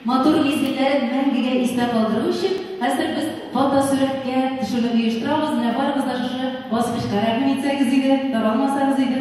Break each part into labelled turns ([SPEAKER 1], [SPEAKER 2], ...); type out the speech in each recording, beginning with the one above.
[SPEAKER 1] Матур мизгелләрен мәңгегә истә калдыру өчен, хәзер без фотосурәткә төшерүне оештырабыз. Менә барыгыз да шушы баскычка рәхим итсәгез иде, таралмасагыз иде.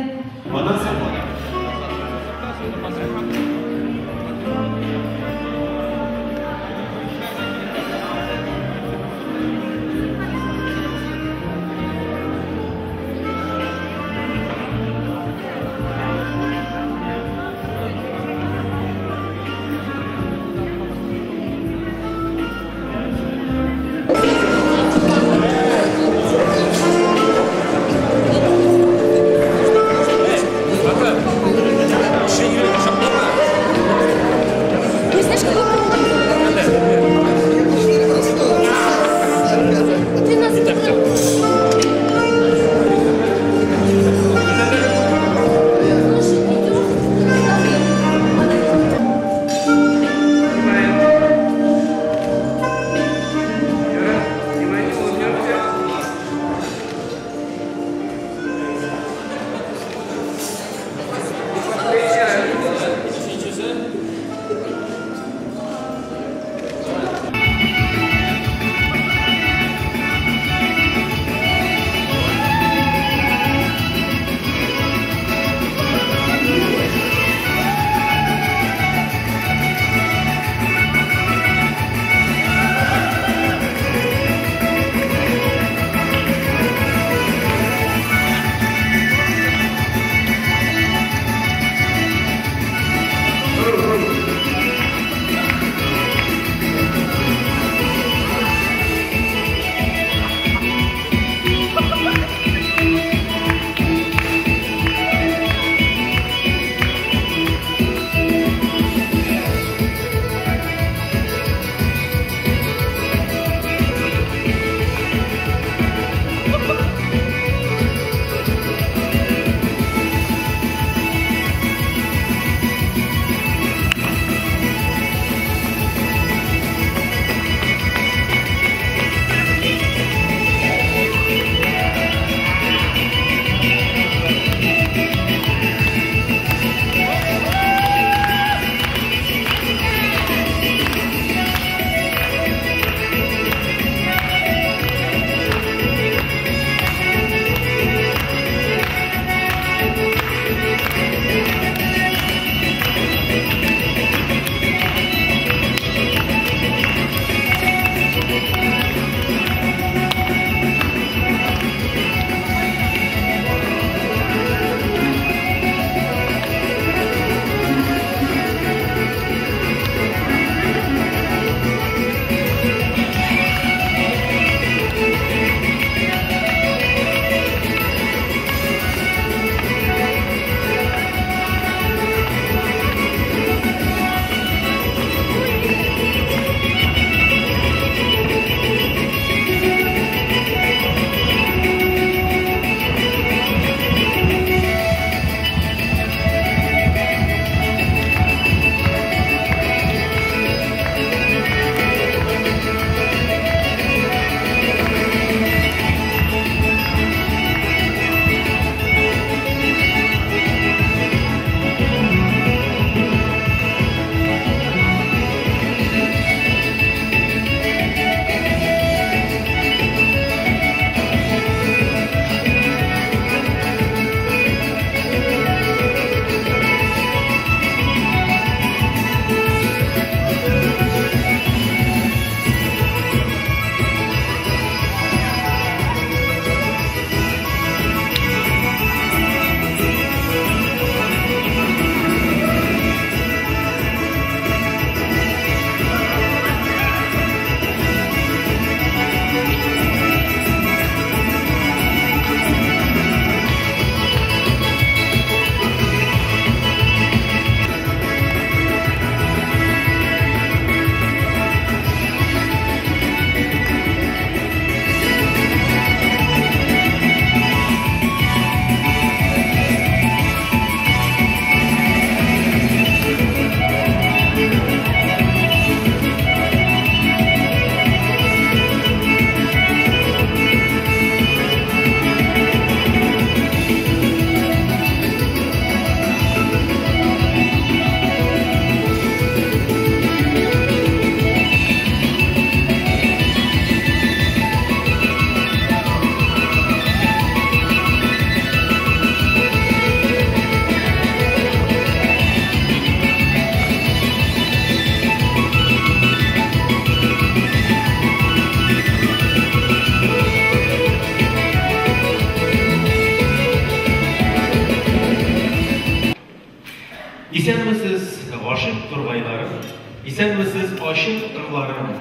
[SPEAKER 2] Исәнмесез, гашыйк тургайларым, исәнмесез, ачык кырларым.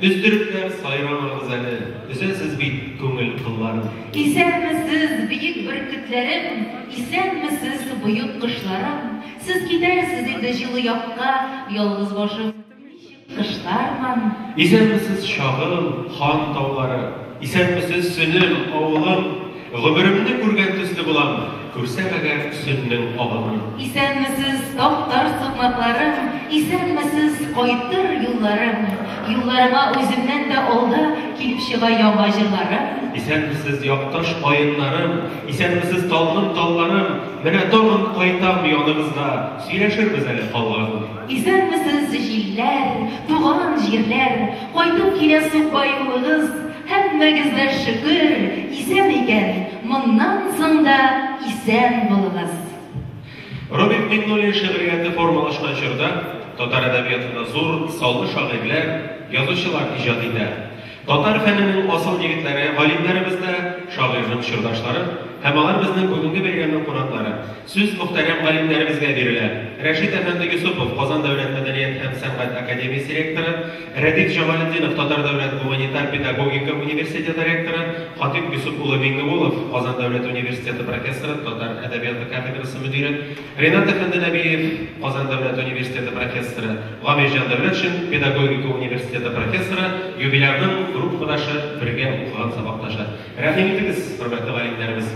[SPEAKER 2] Өздереп тә сайрамагыз әле, өзәсез бит күңел кылларын.
[SPEAKER 1] Исәнмесез, бөек бөркетләрем, исәнмесез, боек кошларым. Сез китәрсез инде җылы якка, ялгыз башым ничек кышлармын.
[SPEAKER 2] Исәнмесез, Чагыл, Хан таулары, исәнмесез, Сөнем, авылым. Гомеремне күргән төсле булам, күрсәм әгәр Сөннең агымын.
[SPEAKER 1] Исәнмесез, таптар сукмакларым, исәнмесез, кайтыр юлларым. Юлларыма үземнән дә алда килеп чыга яңа җырларым.
[SPEAKER 2] Исәнмесез, якташ каеннарым, исәнмесез, талгын талларым. Менә тагын кайтам яныгызга, сөйләшербез әле калганын.
[SPEAKER 1] Исәнмесез, җилләр, туган җирләр, кайтып килә сукбай улыгыз. Һәммәгез дә шөкер, исән икән, моннан соң да исән булыгыз.
[SPEAKER 2] Роберт Миңнуллин шигърияте формалашкан чорда татар әдәбиятында зур саллы шагыйрьләр, язучылар иҗат итә. Татар фәненең асыл егетләре, галимнәребез дә шагыйрьнең чордашлары һәм алар безнең бүгенге бәйрәмнең кунаклары. Сүз мөхтәрәм галимнәребезгә бирелә. Рәшит әфәнде Йосыпов, Казан дәүләт мәдәният һәм сәнгать академиясе ректоры, Рәдиф Җамалетдинов, Татар дәүләт гуманитар педагогика университеты ректоры, Хатип Йосып улы Миңнегулов, Казан дәүләт университеты профессоры, татар әдәбияты кафедрасы мөдире, Ринат әфәнде Нәбиев, Казан дәүләт университеты профессоры, Гамирҗан Дәүләтшин, педагогика университеты профессоры, юбилярның группадашы, бергә укыган сабакташы. Рәхим итегез, хөрмәтле галимнәребез.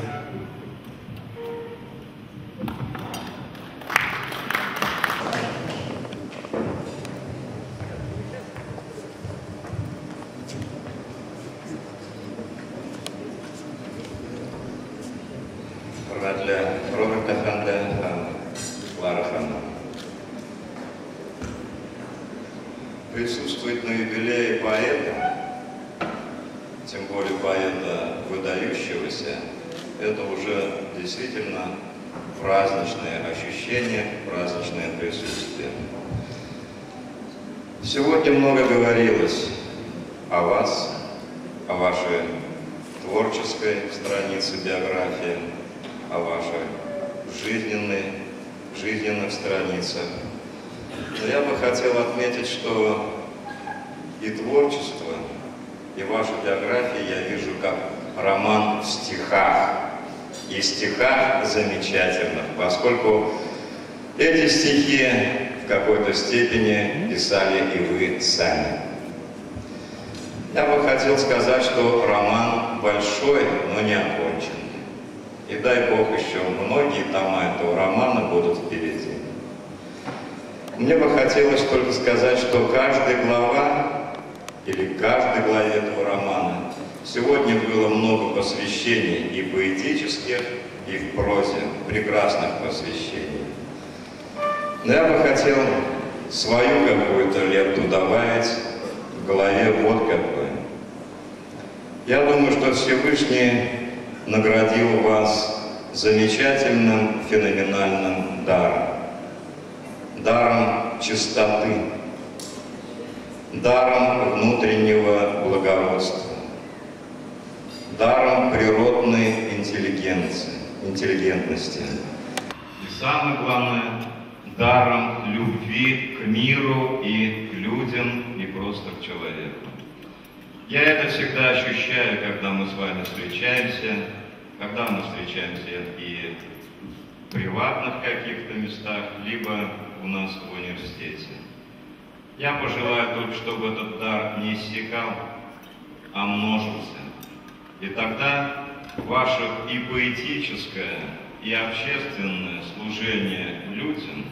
[SPEAKER 3] Хөрмәтле Роберт әфәнде һәм Клара ханым. Присутствовать на юбилее поэта, тем более поэта выдающегося, это уже действительно праздничное ощущение, праздничное присутствие. Сегодня много говорилось о вас, о вашей творческой странице биографии, о вашей жизненных страницах. Но я бы хотел отметить, что и творчество, и вашу биографию я вижу как роман в стихах. И стихах замечательных, поскольку эти стихи в какой-то степени писали и вы сами. Я бы хотел сказать, что роман большой, но не оконченный. И дай Бог еще многие тома этого романа будут впереди. Мне бы хотелось только сказать, что каждая глава или каждой главе этого романа сегодня было много посвящений и поэтических, и в прозе, прекрасных посвящений. Но я бы хотел свою какую-то лепту добавить в голове вот какой. Я думаю, что Всевышний наградил вас замечательным, феноменальным даром. Даром чистоты, даром внутреннего благородства, даром природной интеллигенции, интеллигентности. И самое главное, даром любви к миру и к людям, и просто к человеку. Я это всегда ощущаю, когда мы с вами встречаемся, когда мы встречаемся и в приватных каких-то местах, либо у нас в университете. Я пожелаю только, чтобы этот дар не иссякал, а множился. И тогда ваше и поэтическое, и общественное служение людям,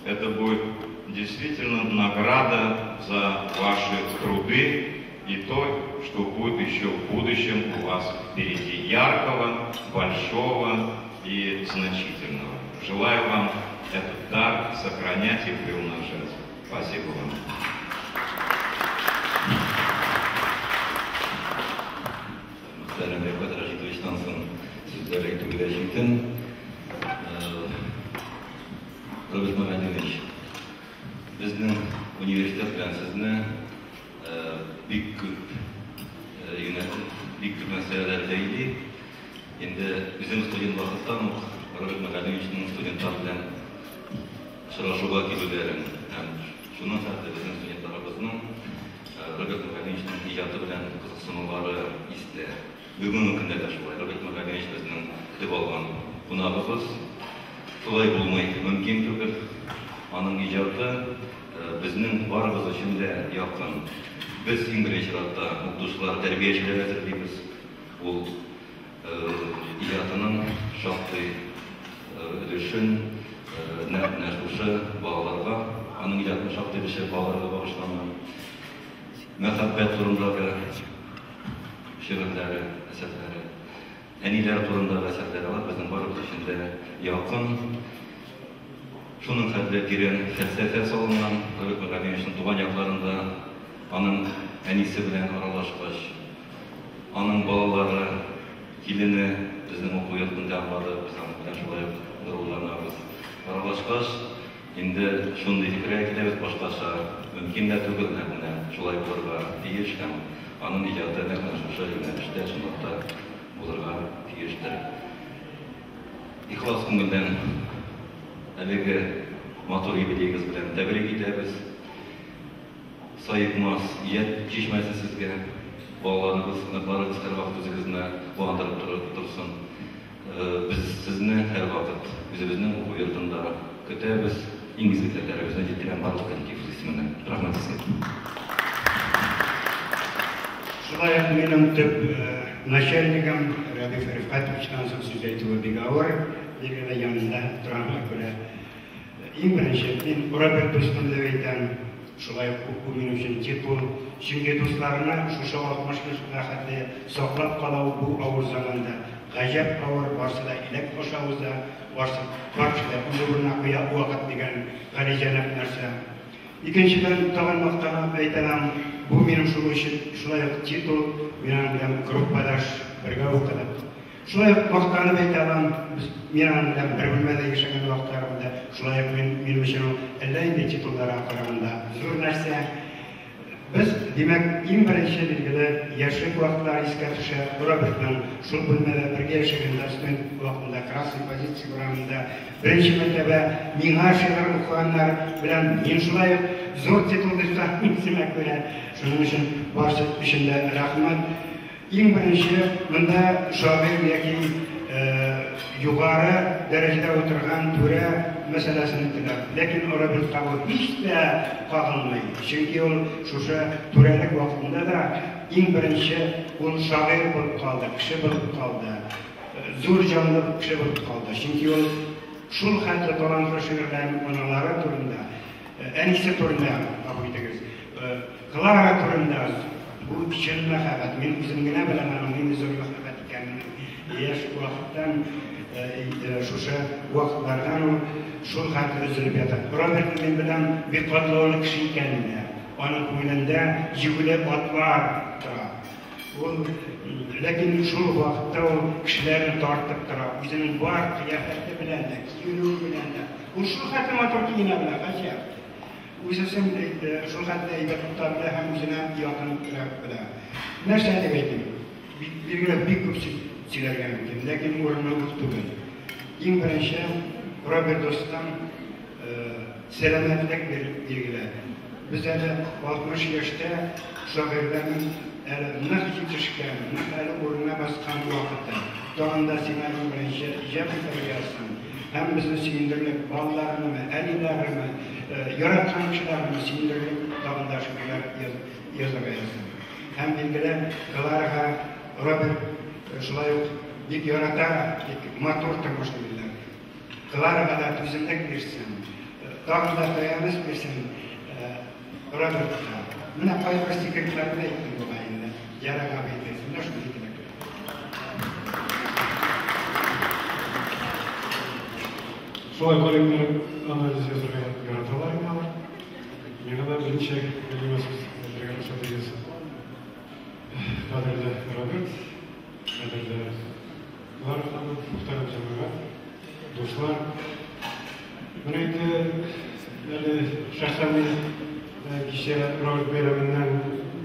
[SPEAKER 3] это будет действительно награда за ваши труды и то, что будет еще в будущем у вас впереди яркого, большого и значительного. Желаю вам этот дар сохранять и приумножать. Спасибо вам.
[SPEAKER 4] Мөхтәрәм Рәфкать Рәшитовичтан соң сүзләр әйтүгә җитен. Роберт Мәгәневич, безнең университет белән сезне бик күп бик күп мәсьәләләр бәйли. Инде үзем студент вакыттан ук Роберт Мәгәневичның студентлар белән очрашуга килүләрен һәм шуның хәтле безнең студентларыбызның Роберт Мөхәммәтовичның иҗаты белән кызыксынулары истә. Бүгенге көндә дә шулай. Роберт Мөхәммәтович безнең көтеп алган кунагыбыз. Шулай булмый мөмкин түгел. Аның иҗаты безнең барыбыз өчен дә якын. Без иң беренче чиратта укытучылар, тәрбиячеләр әзерлибез. Ул иҗатының шактый өлешен нәкъ менә шушы балаларга, аның иҗатының шактый өлеше балаларга багышланган. Мәхәббәт турындагы шигырьләре, әсәрләре, әниләр турындагы әсәрләре, алар безнең барыбыз өчен дә якын. Шуның хәтле тирән фәлсәфә салынган Роберт Мөхәммәтовичның туган якларында аның әнисе белән аралашкач, аның балалары, килене безнең уку йортын тәмамлады, без аның белән шулай ук горурланабыз. Аралашкач, инде шундый фикергә киләбез, башкача мөмкин дә түгел, нәкъ менә шулай булырга тиеш һәм аның иҗаты нәкъ менә шушы юнәлештә чынлап та булырга тиештер. Ихлас күңелдән әлеге матур юбилеегыз белән тәбрик итәбез. Саекмас иҗат чишмәсе сезгә, балаларыгыз, оныкларыгыз һәрвакыт үзегезне куандырып торсын. Без сезне һәрвакыт үзебезнең уку йортында көтәбез. Иң изге теләкләребезне җиткерәм барлык коллектив исеменнән. Рәхмәт сезгә.
[SPEAKER 5] Шулай ук минем төп начальнигым Рәдиф Рифкатовичтан соң сүз әйтүе бик авыр, билгеле, янында торганга күрә. Иң беренче, мин Роберт дустым дип әйтәм, шулай ук уку минем өчен титул, чөнки дусларны шушы 60 яшькә хәтле саклап калу бу авыр заманда гаҗәп авыр, барсы да иләк аша уза, барсы бар кеше дә үз урынына куя вакыт дигән галиҗәнап нәрсә. Икенчедән, тагын мактанып әйтәм, бу минем шул өчен шулай ук титул, мин аның белән группадаш, бергә укыдык. Шулай ук мактанып әйтә алам, без мин аның белән бер бүлмәдә яшәгән вакытларымда, шулай ук мин минем өчен ул әллә инде титулларга караганда зур нәрсә. Без, димәк, иң беренче билгеле яшьлек вакытлары искә төшә. Робертның шул бүлмәдә бергә яшәгәндә, студент вакытында Красный позиция урамында беренче мәртәбә миңа шигырь укыганнар белән мин шулай ук зур титул дип саныйм үземә күрә. Шуның өчен барысы өчен дә рәхмәт. Иң беренче монда шагыйрь яки югары дәрәҗәдә утырган түрә мәсьәләсен әйттеләр. Ләкин Робертка бу һич тә кагылмый. Чөнки ул шушы түрәлек вакытында да иң беренче ул шагыйрь булып калды, кеше булып калды. Зур җанлы кеше булып калды. Чөнки ул шул хәтле талантлы шигырьләрен аналары турында, әнисе турында, гафу итегез, Клара турында бу чын мәхәббәт. Мин үзем генә беләм аның нинди зур мәхәббәт икәнен. Яшь вакыттан шушы вакытлардан ул шул хәтле өзелеп ята. Робертны мин беләм бик катлаулы кеше икәнен дә. Аның күңелендә җигүле атлар тора. Ул ләкин шул вакытта ул кешеләрне тартып тора. Үзенең бар кыяфәте белән дә, киенүе белән дә. Ул шул хәтле матур киенә белә, гаҗәп. Үз-үзен шул хәтле әйбәт тота белә һәм үзенә якын итә белә. Нәрсә дип әйтим? Билгеле, бик күп сөйләргә мөмкин, ләкин урыны ул түгел. Иң беренче Роберт дустым сәламәтлек билгеле. Без әле 60 яшьтә шагыйрьләрнең әле нык җитешкән, нык әле урынына баскан вакыты. Тагын да сиңа иң беренче иҗат итәргә язсын. Һәм безне сөендерлек балаларынымы, әниләренме, яраткан кешеләренме сөендерлек тагын да шигырьләр язарга язсын. Һәм билгеле, Кларага Роберт шулай ук бик ярата, бик матур тормыш телиләр. Кларага да түземлек бирсен, тагын да таяныч бирсен Робертка. Менә кайбер секретларны әйттем бугай инде. Ярар, абый, менә шундый теләкләр.
[SPEAKER 6] Шулай галимнәр анализ язарга яраталар инде алар. Миңа да берничә кәлимә сүз әйтергә рөхсәт итегез. Кадерле Роберт, кадерле Клара ханым, мөхтәрәм җәмәгать, дуслар. Менә инде әле шәхсән мин кичә Роберт бәйрәменнән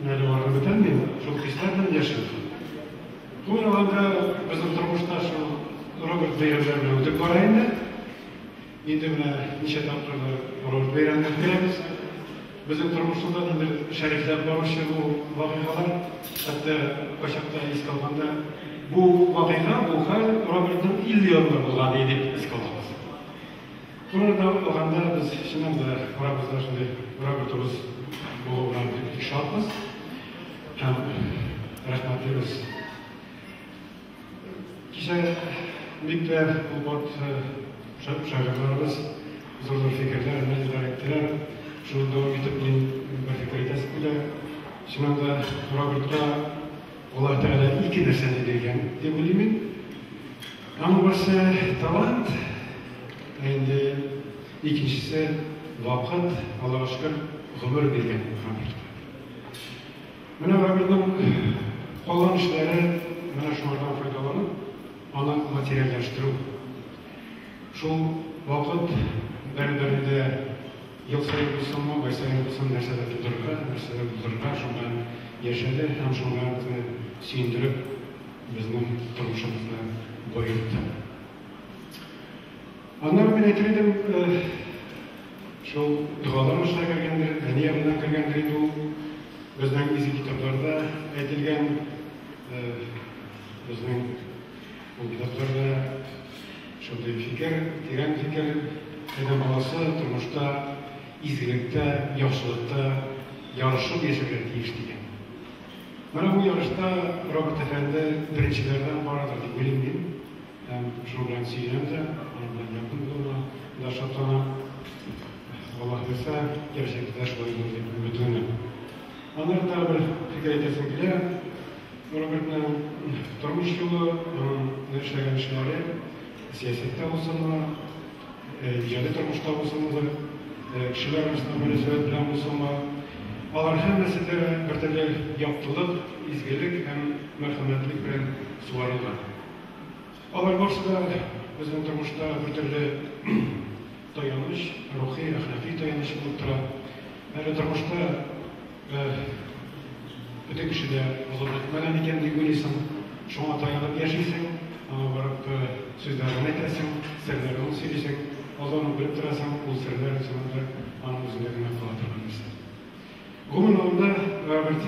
[SPEAKER 6] әле барып бетәлмим, шул хисләр белән яшим. Гомумән алганда, безнең тормышта шул Роберт бәйрәмнәре белән үтеп бара инде. Инде менә ничә тапкырлар Роберт бәйрәмен үткәрәбез. Безнең тормышыбызда инде шәрифләп баручы бу вакыйгалар, хәтта кайчакта искә алганда, бу вакыйга, бу хәл Робертның 50 елында булган иде дип искә алабыз. Шуны да алганда без чыннан да арабызда шундый Робертыбыз булуына бик шатбыз һәм рәхмәтлебез. Кичә бик тә олпат шагыйрьләребез зур-зур фикерләр, анализлар әйттеләр. Шуны дәвам итеп мин бер фикер әйтәсем килә. Чыннан да Робертка Аллаһ Тәгалә ике нәрсәне биргән дип уйлыйм мин. Аның берсе талант, ә инде икенчесе вакыт, Аллага шөкер, гомер биргән Робертка. Менә Робертның калган эшләре менә шуңардан файдаланып, аны материальләштерү. Шул вакыт бәрабәрендә ел саен булсынмы, ай саен булсын, нәрсәдер тудырырга, нәрсәдер булдырырга, шуңа яшәде һәм шуңа безне сөендереп, безнең тормышыбызны баетты. Аннары мин әйтер идем, шул догалар аша кергәндер, әни ягыннан кергәндер инде ул. Безнең изге китапларда әйтелгән, безнең ул китапларда шундый фикер, тирән фикер, адәм баласы тормышта изгелектә, яхшылыкта ярышып яшәргә тиеш дигән. Менә бу ярышта Роберт әфәнде беренчеләрдән барадыр дип уйлыйм мин. Һәм шуның белән сөенәм дә, аның белән якын булуыма да шатланам. Аллаһ бирсә, киләчәктә дә шулай булыр дип өметләнәм. Аннары тагы бер фикер әйтәсем килә. Робертның тормыш юлы, аның эшләгән эшләре, сәясәттә булсынмы, иҗади тормышта булсынмы, кешеләр арасында мөнәсәбәт белән булсынмы, алар һәммәсе дә бертөрле яктылык, изгелек һәм мәрхәмәтлек белән сугарылган. Алар барысы да безнең тормышта бертөрле таяныч, рухи, әхлакый таяныч булып тора. Әле тормышта бөтен кеше дә бозылып бетмәгән икән дип уйлыйсың, шуңа таянып яшисең, аңа барып сүзләрен әйтәсең, серләрен сөйлисең, алдан ук белеп торасың, ул серләр чыннан да аның үзендә генә кала торган нәрсә. Гомумән алганда, Роберт,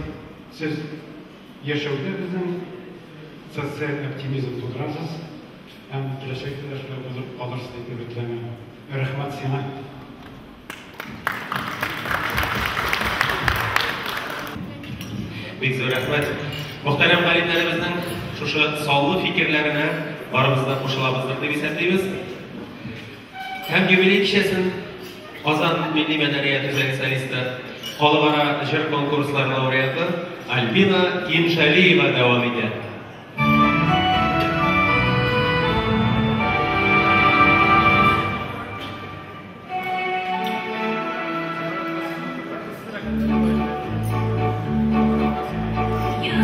[SPEAKER 6] сез яшәүдә безнең социаль оптимизм тудырасыз һәм киләчәктә дә шулай булып калырсыз дип өметләнәм. Рәхмәт сиңа.
[SPEAKER 2] Бик зур рәхмәт. Мөхтәрәм галимнәребезнең шушы саллы фикерләренә барыбыз да кушылабыздыр дип исәплибез. Һәм юбилей кичәсен Казан милли мәдәният үзәге солисты, халыкара җыр конкурслары лауреаты Альбина Киншалиева дәвам итә.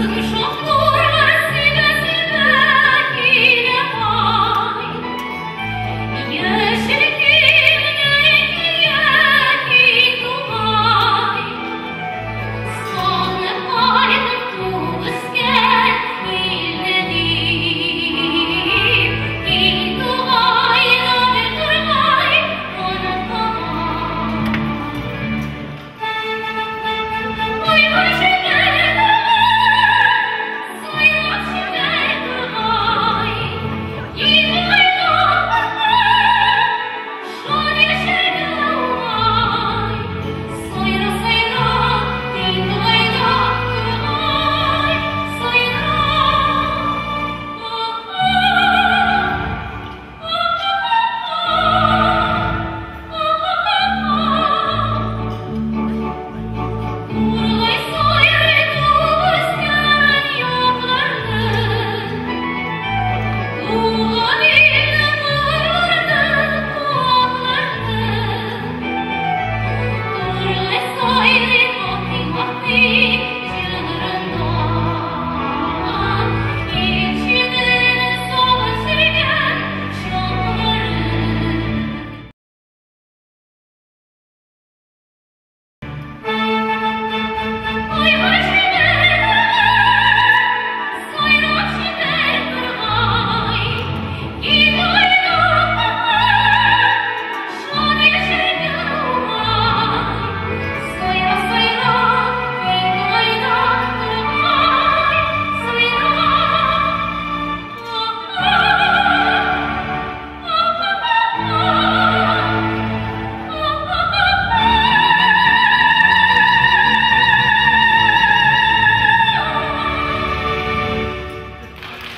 [SPEAKER 7] Йәшел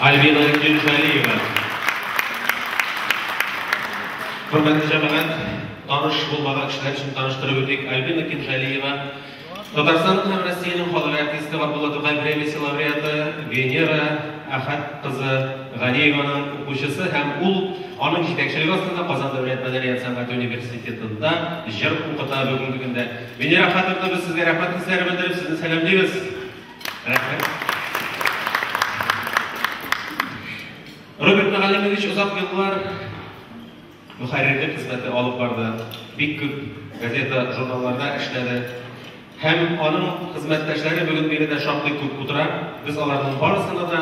[SPEAKER 2] Альбина Кенжалиева. Хөрмәтле җәмәгать, таныш булмаган кешеләр өчен таныштырып үтик. Альбина Кенжалиева Татарстанның һәм Россиянең халык артисты, Габдулла Тукай премиясе лауреаты Венера Әхәт кызы Ганиеваның укучысы һәм ул аның җитәкчелеге астында Казан дәүләт мәдәният сәнгате университетында җыр укыта бүгенге көндә. Венера Әхәтовна, без сезгә рәхмәт хисләре белдереп, сезне сәламлибез. Рәхмәт. Роберт Мәгалимович озак еллар мөхәррирлек хезмәте алып барды. Бик күп газета, журналларда эшләде. Һәм аның хезмәттәшләре бүген биредә шактый күп утыра. Без аларның барысына да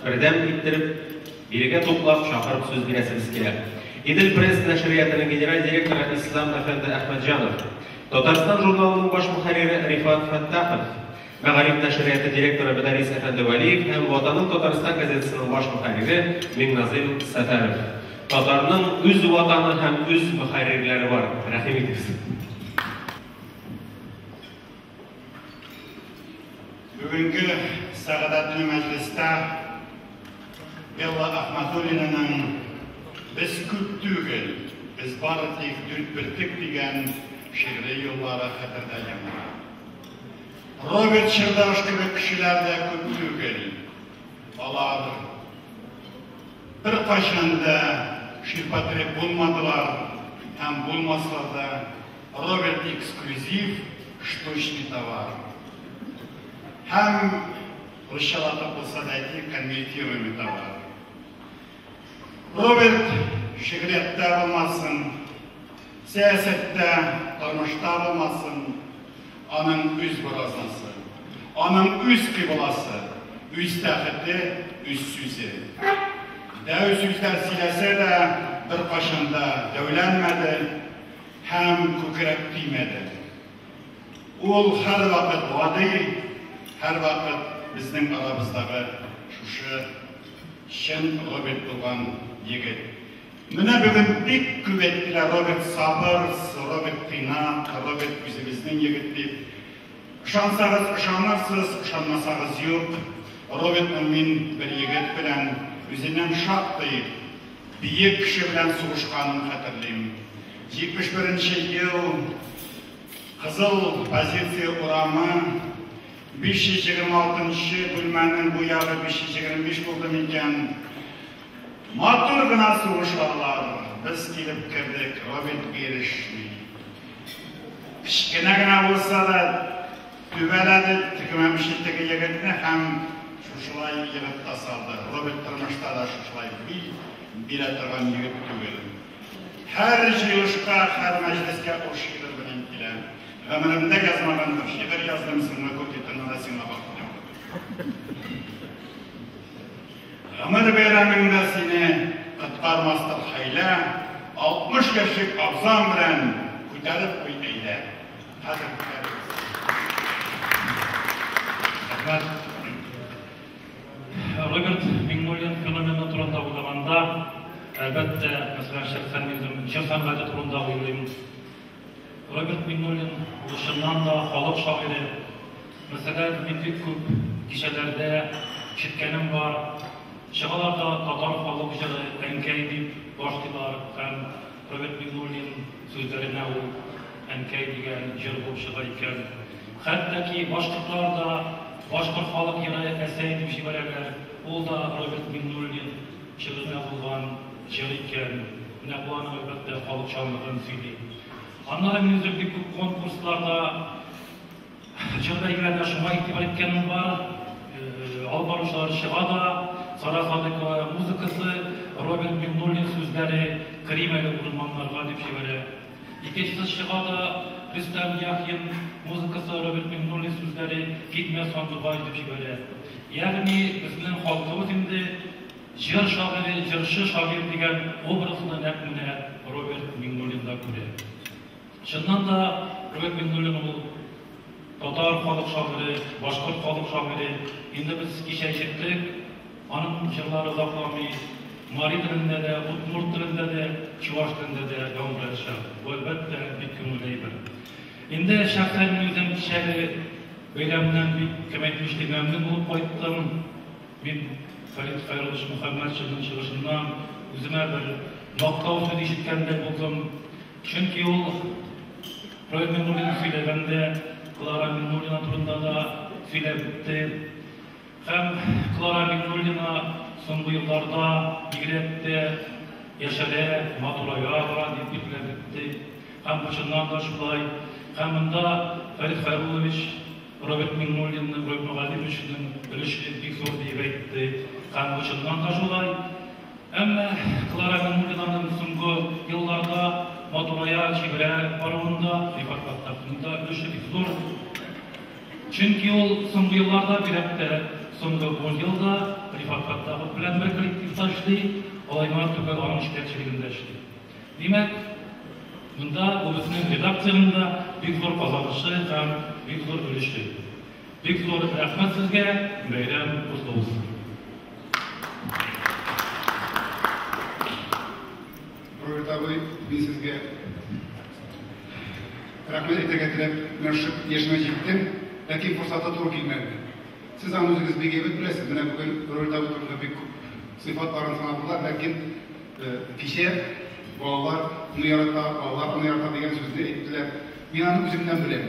[SPEAKER 2] бердәм иттереп, бирегә туплап, чакырып сүз бирәсебез килә. Идел Пресс нәшриятының генераль директоры Ислам әфәнде Әхмәтҗанов, Татарстан журналының баш мөхәррире Рифат Фәттахов, Мәгариф нәшрияты директоры Мөдәррис әфәнде Вәлиев һәм Ватаным Татарстан газетасының баш мөхәррире Миңназыйм Сәфәров. Татарның үз ватаны һәм үз мөхәррирләре бар. Рәхим итегез.
[SPEAKER 5] Бүгенге сәгадәтле мәҗлестә Белла Ахмадуллинаның Без күп түгел, без бары тик дүрт бөртек дигән шигъри юллары хәтердә яңара. Роберт Чырдаш кебек кешеләр дә күп түгел. Алар беркайчан да ширпотреб булмадылар һәм булмаслар да. Роберт эксклюзив, штучный товар. Һәм русчалатып булса да әйтик, конвертируемый товар. Роберт шигърияттә булмасын, сәясәттә, тормышта булмасын, аның үз буразнасы, аның үз кыйбласы, үз тәхете, үз сүзе. Дәү сүзләр сөйләсә дә, беркайчан да дәүләнмәде һәм күкрәк төймәде. Ул һәрвакыт гади, һәрвакыт безнең арабыздагы шушы чын Роберт булган егет. Менә бүген бик күп әйттеләр, Роберт сабыр, Роберт тыйнак, Роберт үзебезнең егет дип. Ышансагыз ышанырсыз, ышанмасагыз юк. Робертның мин бер егет белән үзеннән шактый биек кеше белән сугышканын хәтерлим. 71 нче ел, Кызыл позиция урамы, 526 нчы бүлмәнең бу ягы 525 булды микән? Матур гына сугышалар. Без килеп кердек, Роберт бирешми. Кечкенә генә булса да, түбәләде тегемәмче теге егетне һәм шушылай егып та салды. Роберт тормышта да шушылай бил бирә торган егет түгел. Һәр җыелышка, һәр мәҗлескә ул шигырь белән килә. Гомеремдә язмаган бер шигырь яздым, соңгы куплетына да сиңа багышлыйм. Гомер бәйрәмеңдә сине коткармастыр хәйлә, 60 яшьлек абзаң белән күтәреп куй әйдә. Хәзер күтәрегез.
[SPEAKER 7] Рәхмәт. Роберт Миңнуллин феномены турында уйлаганда, әлбәттә, мәсәлән, шәхсән мин үзем җыр сәнгате турында уйлыйм. Роберт Миңнуллин ул чыннан да халык шагыйре. Мәсәлән, мин бик күп кичәләрдә ишеткәнем бар, чыгалар да татар халык җыры Әнкәй дип башлыйлар һәм Роберт Миңнуллин сүзләренә ул Әнкәй дигән җыр булып чыга икән. Хәтта ки башкортлар да башкорт халык йыры Әсәй дип җибәрәләр, ул да Роберт Миңнуллин шигыренә булган җыр икән. Менә бу аның, әлбәттә, халыкчанлыгын сөйли. Аннары мин үзем бик күп конкурсларда, Җыр бәйгеләрендә шуңа игътибар иткәнем бар, алып баручылар чыга да, Сара Садыйкова музыкасы, Роберт Миңнуллин сүзләре, Керим әле урманнарга дип җибәрә. Икенчесе чыга да, Рөстәм Яхин музыкасы, Роберт Миңнуллин сүзләре, Китмә сандугач дип җибәрә. Ягъни безнең халкыбыз инде җыр шагыйре, җырчы шагыйрь дигән образны нәкъ менә Роберт Миңнуллинда күрә. Чыннан да, Роберт Миңнуллин ул татар халык шагыйре, башкорт халык шагыйре. Инде без кичә ишеттек, аның җырлары озакламый мари телендә дә, удмурт телендә дә, чуваш телендә дә яңгыраячак. Бу, әлбәттә, бик күңелле әйбер. Инде шәхсән мин үзем кичәге бәйрәмнән бик, кем әйтмешли, мәмнүн булып кайттым. Мин. Фәрит Хәйруллович Мөхәммәтшинның чыгышыннан үземә бер мактау сүзе ишеткәндәй булдым. Чөнки ул Роберт Миңнуллин сөйләгәндә Клара Миңнуллина турында да сөйләп үтте. Һәм Клара Миңнуллина соңгы елларда бигрәк тә яшәрә, матурая бара дип билгеләп үтте. Һәм бу чыннан да шулай. Һәм монда Фәрит Хәйруллович Роберт Миңнуллинның, Роберт Мөгаллимовичның өлеше бик зур диеп әйтте. Һәм бу чыннан да шулай. Әмма Клара Миңнуллинаның соңгы елларда матурая, чибәрә баруында Рифат Фәттаховның да өлеше бик зур. Чөнки ул соңгы елларда, бигрәк тә соңгы 10 елда Рифат Фәттахов белән бер коллективта эшли, алай гына түгел, аның җитәкчелегендә эшли. Димәк, монда бу безнең редакциянең дә бик зур казанышы һәм бик зур өлеше. Бик зур рәхмәт сезгә, бәйрәм котлы булсын.
[SPEAKER 8] Роберт абый, мин сезгә рәхмәт әйтергә теләп, менә шушы яшемә җиттем, ләкин форсаты туры килмәде. Сез аны үзегез бик әйбәт беләсез, менә бүген Роберт абый турында бик күп сыйфатларын санадылар, ләкин кичә балалар аны ярата, балалар аны ярата дигән сүзне әйттеләр. Мин аны үземнән беләм.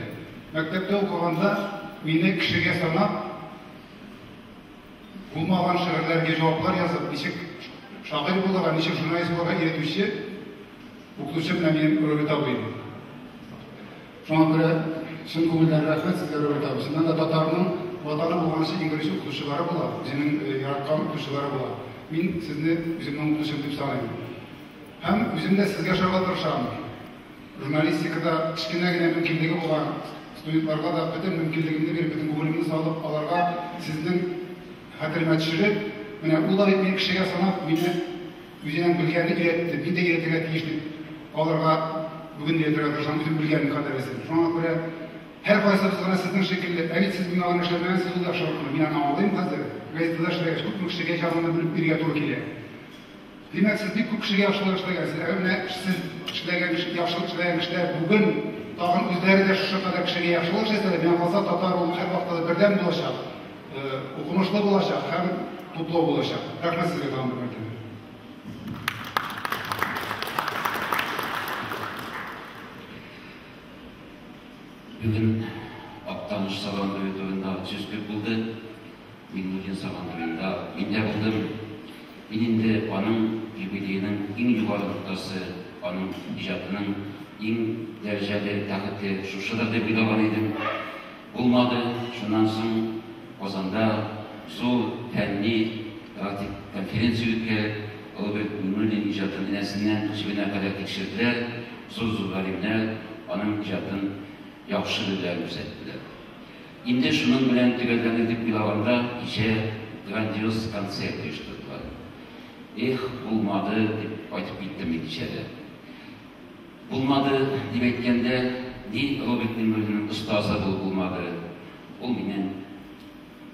[SPEAKER 8] Мәктәптә укыганда мине кешегә санап, булмаган шигырьләргә җаваплар язып, ничек шагыйрь булырга, ничек журналист булырга өйрәтүче укытучы менә минем Роберт абый иде. Шуңа күрә чын күңелдән рәхмәт сезгә, Роберт абый. Чыннан да татарның ватаны булганчы иң беренче укытучылары була, үзенең яраткан укытучылары була. Мин сезне үземнең укытучым дип саныйм. Һәм үзем дә сезгә ошарга тырышам. Журналистикада кечкенә генә мөмкинлеге булган студентларга да бөтен мөмкинлегемне биреп, бөтен күңелемне салып, аларга сезнең хәтеремә төшереп, менә ул да бит мине кешегә санап, мине үзенең белгәнен өйрәтте, мин дә өйрәтергә тиеш дип, аларга бүген өйрәтергә тырышам, үзем белгәнем кадәресен. Шуңа күрә һәркайсыбыз гына сезнең шикелле, ә бит сез миңа гына эшләмәгәнсез ул яхшылыкны, мин аны аңлыйм хәзер, газетада эшләгәч, күпме кешегә җаныңны бүлеп бирергә туры килә. Димәк, сез бик күп кешегә яхшылык эшләгәнсез. Ә менә сез эшләгән яхшылык эшләгән кешеләр бүген тагын үзләре дә шушы кадәр кешегә яхшылык эшләсәләр, миңа калса, татар ул һәрвакытта да бердәм булачак, укымышлы булачак һәм туплы булачак. Рәхмәт сезгә тагын бер мәртәбә.
[SPEAKER 9] Бүген Актаныш Сабантуе турында сүз күп булды. Миңнуллин Сабантуенда мин дә булдым. Мин инде аның юбилееның иң югары ноктасы, аның иҗатының иң дәрәҗәле тәхете шушыдыр дип уйлаган идем. Булмады. Шуннан соң Казанда зур фәнни практик конференция үткәреп, Роберт Миңнуллин иҗатын энәсеннән җебенә кадәр тикшерделәр, зур-зур галимнәр аның иҗатын яхшы белүләрен күрсәттеләр. Инде шуның белән төгәлләнер дип уйлаганда, кичә грандиоз концерт оештырдылар. Эх, булмады, дип кайтып киттем мин кичәдә. Булмады, дип әйткәндә, ни Роберт Миңнуллинның остазы булып булмады, ул миннән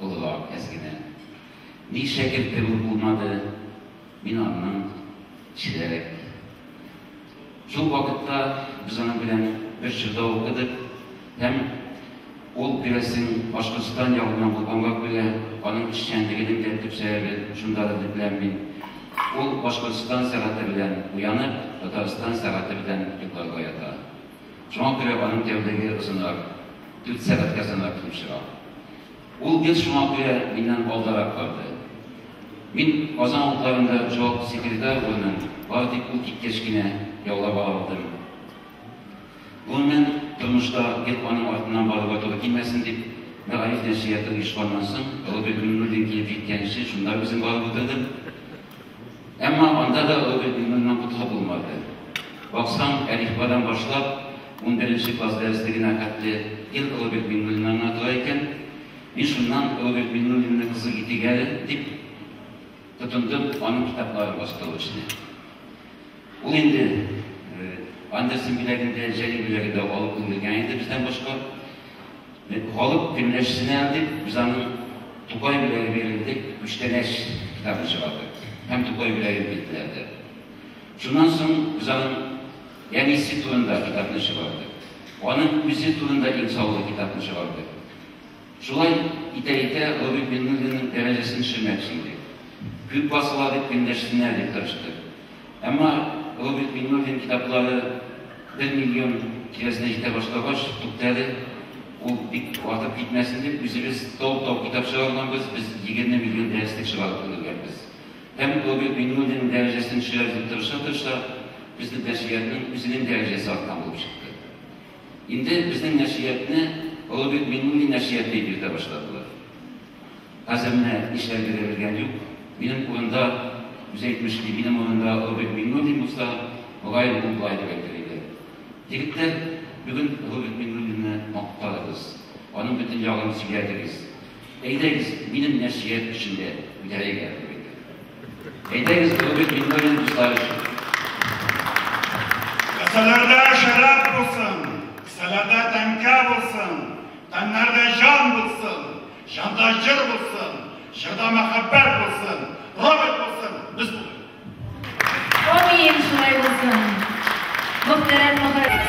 [SPEAKER 9] олырак әз генә. Ни шәкерте булып булмады, мин аннан кечерәк. Шул вакытта без аның белән бер чорда укыдык һәм ул, күрәсең, Башкортстан ягыннан булганга күрә, аның эшчәнлегенең дә төп сәбәбе шундадыр дип беләм мин. Ул Башкортстан сәгате белән уянып, Татарстан сәгате белән йокларга ята. Шуңа күрә аның тәүлеге озынрак, дүрт сәгатькә озынрак килеп чыга. Ул гел шуңа күрә миннән алдарак барды. Мин Казан утларында җаваплы секретарь урынын бары тик ул киткәч кенә яулап ала алдым. Гомумән, тормышта гел аның артыннан барырга туры килмәсен дип, Мәгариф нәшрияты оешканнан соң, Роберт Миңнуллин килеп җиткәнче, шунда үзем барып утырдым. Әмма анда да Роберт Миңнуллиннан котылып булмады. Баксаң, әлифбадан башлап, унберенче класс дәреслегенә хәтле гел Роберт Миңнуллиннан гына тора икән. Мин шуннан Роберт Миңнуллинны кызык итик әле, дип тотындым аның китапларын бастыру эшенә. Ул инде Андерсен бүләген дә, Җәлил бүләген дә алып өлгергән иде бездән башка. Халык көнләшсен әле дип, без аның Тукай бүләге бирелде дип, күчтәнәч китабын чыгардык. Һәм Тукай бүләген бирделәр дә. Шуннан соң без аның әнисе турында китапны чыгардык. Аның үзе турында иң саллы китапны чыгардык. Шулай итә-итә Роберт Миңнуллинның дәрәҗәсен төшермәкче идек. Күп басыла дип көнләшсеннәр дип тырыштык. Әмма Роберт Миңнуллин китаплары 1 миллион тирәсенә җитә башлагач, туктады. Ул бик артып китмәсен дип, үзебез тау-тау китап чыгарганбыз, без 20 миллион дәреслек чыгарып өлгергәнбез. Һәм Роберт Миңнуллинның дәрәҗәсен төшерәбез дип тырыша-тырыша, безнең нәшриятның үзенең дәрәҗәсе арткан булып чыкты. Инде безнең нәшриятны Роберт Миңнуллин нәшрияты дип йөртә башладылар. Хәзер менә нишләргә дә белгән юк. Минем урында, үзе әйтмешли, минем урында Роберт Миңнуллин булса, мөгаен, ул болай дип әйтер иде. Егетләр, бүген Роберт Миңнуллинны мактадыгыз, аның бөтен ягын сөйләдегез. Әйдәгез, минем нәшрият өчен дә күтәрик әле, дип әйтер. Әйдәгез, Роберт Миңнуллин дуслар өчен.
[SPEAKER 10] Кесәләрдә шәраб булсын, кесәләрдә тәңкә булсын, тәннәрдә җан булсын, җанда җыр булсын, җырда мәхәббәт булсын, Роберт булсын, без булыйк.
[SPEAKER 1] Амин, шулай булсын. Мөхтәрәм мөхәррир.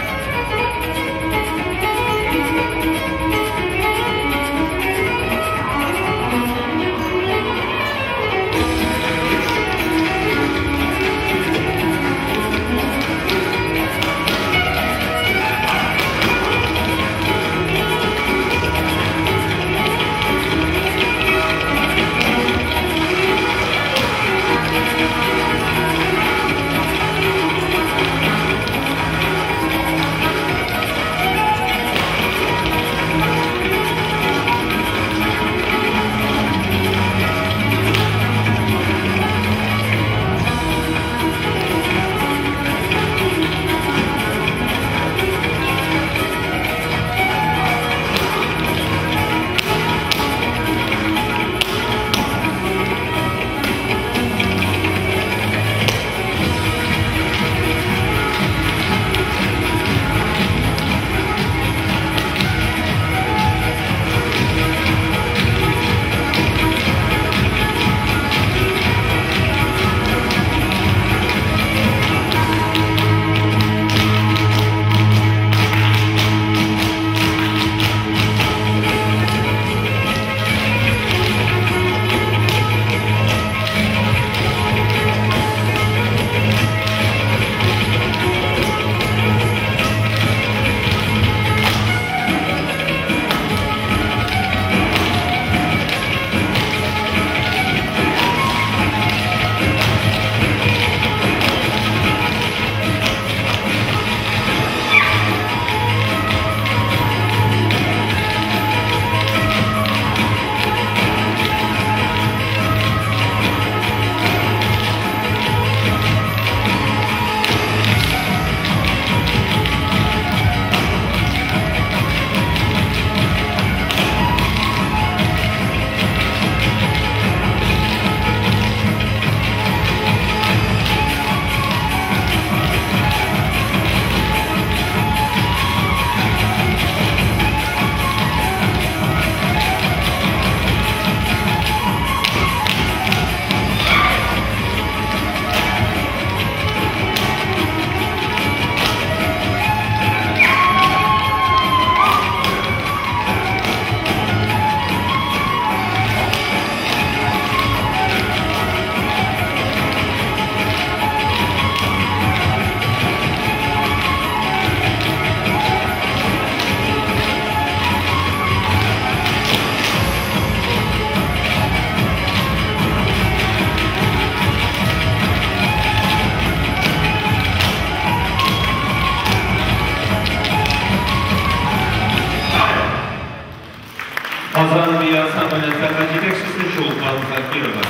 [SPEAKER 2] Казан милли ансамбленең сәнгать җитәкчесе Чулпан Закирова.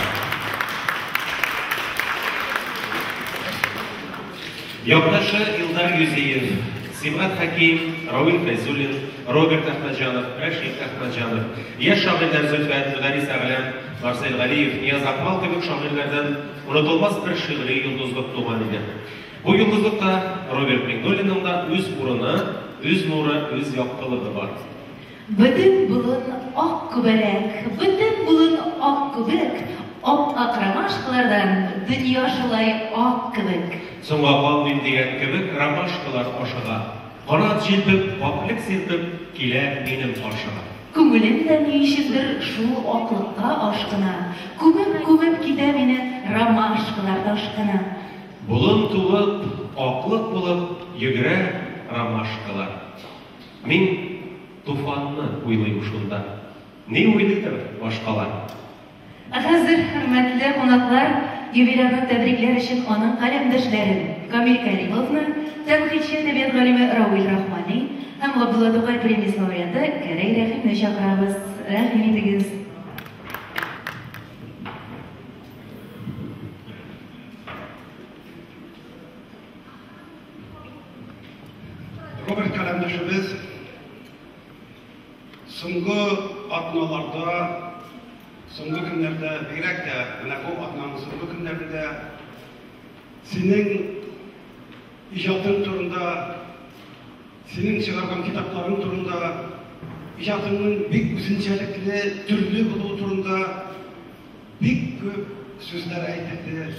[SPEAKER 2] Якташы Илдар Юзеев, Сибгат Хәким, Равил Фәйзуллин, Роберт Әхмәтҗанов, Рәшит Әхмәтҗанов, яшь шагыйрьләр Зөлфәт, Мөдәррис Әгъләм, Марсель Галиев, Нияз Акмал кебек шагыйрьләрдән онытылмас бер шигъри йолдызлык туган иде. Бу йолдызлыкта Роберт Миңнуллинның да үз урыны, үз нуры, үз яктылыгы бар.
[SPEAKER 1] Бөтен болын ак күбәләк, бөтен болын ак күбек, Ап-ак ромашкалардан дөнья шулай ак кебек.
[SPEAKER 2] Соңга калмыйм дигән кебек ромашкалар ашыга. Канат җилпеп, пакьлек сирпеп килә минем каршыга.
[SPEAKER 1] Күңелем дә ни өчендер шул аклыкка ашкына, Күмеп-күмеп китә мине ромашкалар ташкыны.
[SPEAKER 2] Болын тулып, аклык булып йөгерә ромашкалар. Мин Туфанны уйлыйм шунда. Ни уйлыйдыр башкалар?
[SPEAKER 1] Ә хәзер, хөрмәтле кунаклар, юбилярны тәбрикләр өчен аның каләмдәшләрен, Камил Кәримовны, тәнкыйтьче әдәбият галиме Равил Рахмани һәм Габдулла Тукай премиясе лауреаты Гәрәй Рәхимне чакырабыз. Рәхим итегез!
[SPEAKER 10] Роберт каләмдәшебез Соңгы атналарда, соңгы көннәрдә, бигрәк тә менә бу атнаның соңгы көннәрендә синең иҗатың турында, синең чыгарган китапларың турында, иҗатыңның бик үзенчәлекле, төрле булуы турында бик күп сүзләр әйтелде.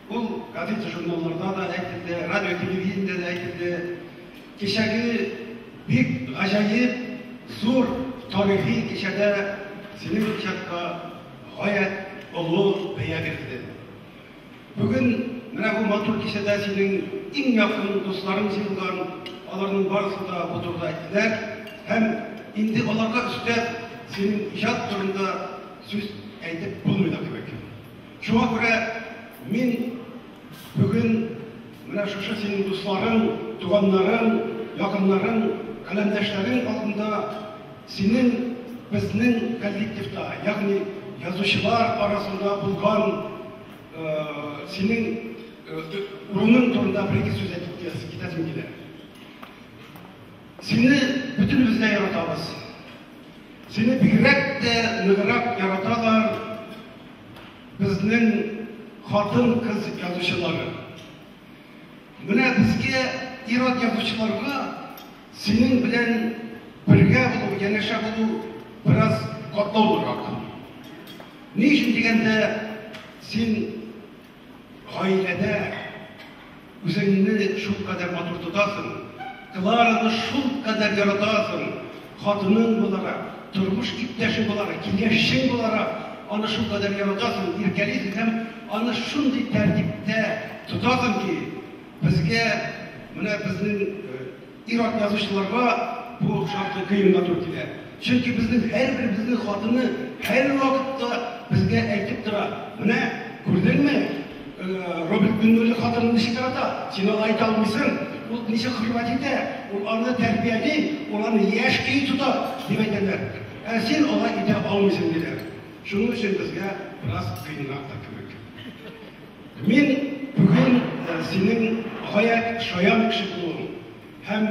[SPEAKER 10] Ул газета-журналларда да әйтелде, радио-телевидениедә дә әйтелде. Кичәге бик гаҗәеп зур тарихи кичәдә синең иҗатка гаять олы бәя бирелде. Бүген менә бу матур кичәдә синең иң якын дусларың җыелган, аларның барысы да бу турыда әйттеләр һәм инде аларга өстәп синең иҗат турында сүз әйтеп булмый да кебек. Шуңа күрә мин бүген менә шушы синең дусларың, туганнарың, якыннарың, каләмдәшләрең алдында синең безнең коллективта, ягъни язучылар арасында булган синең урының турында бер-ике сүз әйтеп китәсем килә. Сине бөтенебез дә яратабыз. Сине бигрәк тә ныграк яраталар Безнең хатын-кыз язучылары. Менә безгә, ир-ат язучыларга, синең белән бергә булу, янәшә булу бераз катлаулырак. Ни өчен дигәндә, син Гаиләдә үзеңне шулкадәр матур тотасың, Клараны шулкадәр яратасың, хатының буларак, тормыш иптәшең буларак, киңәшчең буларак аны шулкадәр яратасың, иркәлисең һәм аны шундый тәртиптә тотасың ки, безгә, менә безнең Ир-ат язучыларга бу шактый кыенга туры килә. Чөнки безнең һәрберебезнең хатыны һәрвакытта безгә әйтеп тора, Менә, күрдеңме, Роберт Миңнуллин хатынын ничек ярата, син алай әйтә алмыйсың, ул ничек хөрмәт итә, ул аны тәрбияли, ул аны яшь көе тота, дип әйтәләр. Ә син алай итә алмыйсың, диләр. Шуның өчен безгә бераз кыенрак та кебек. Мин бүген синең гаять шаян кеше булуың һәм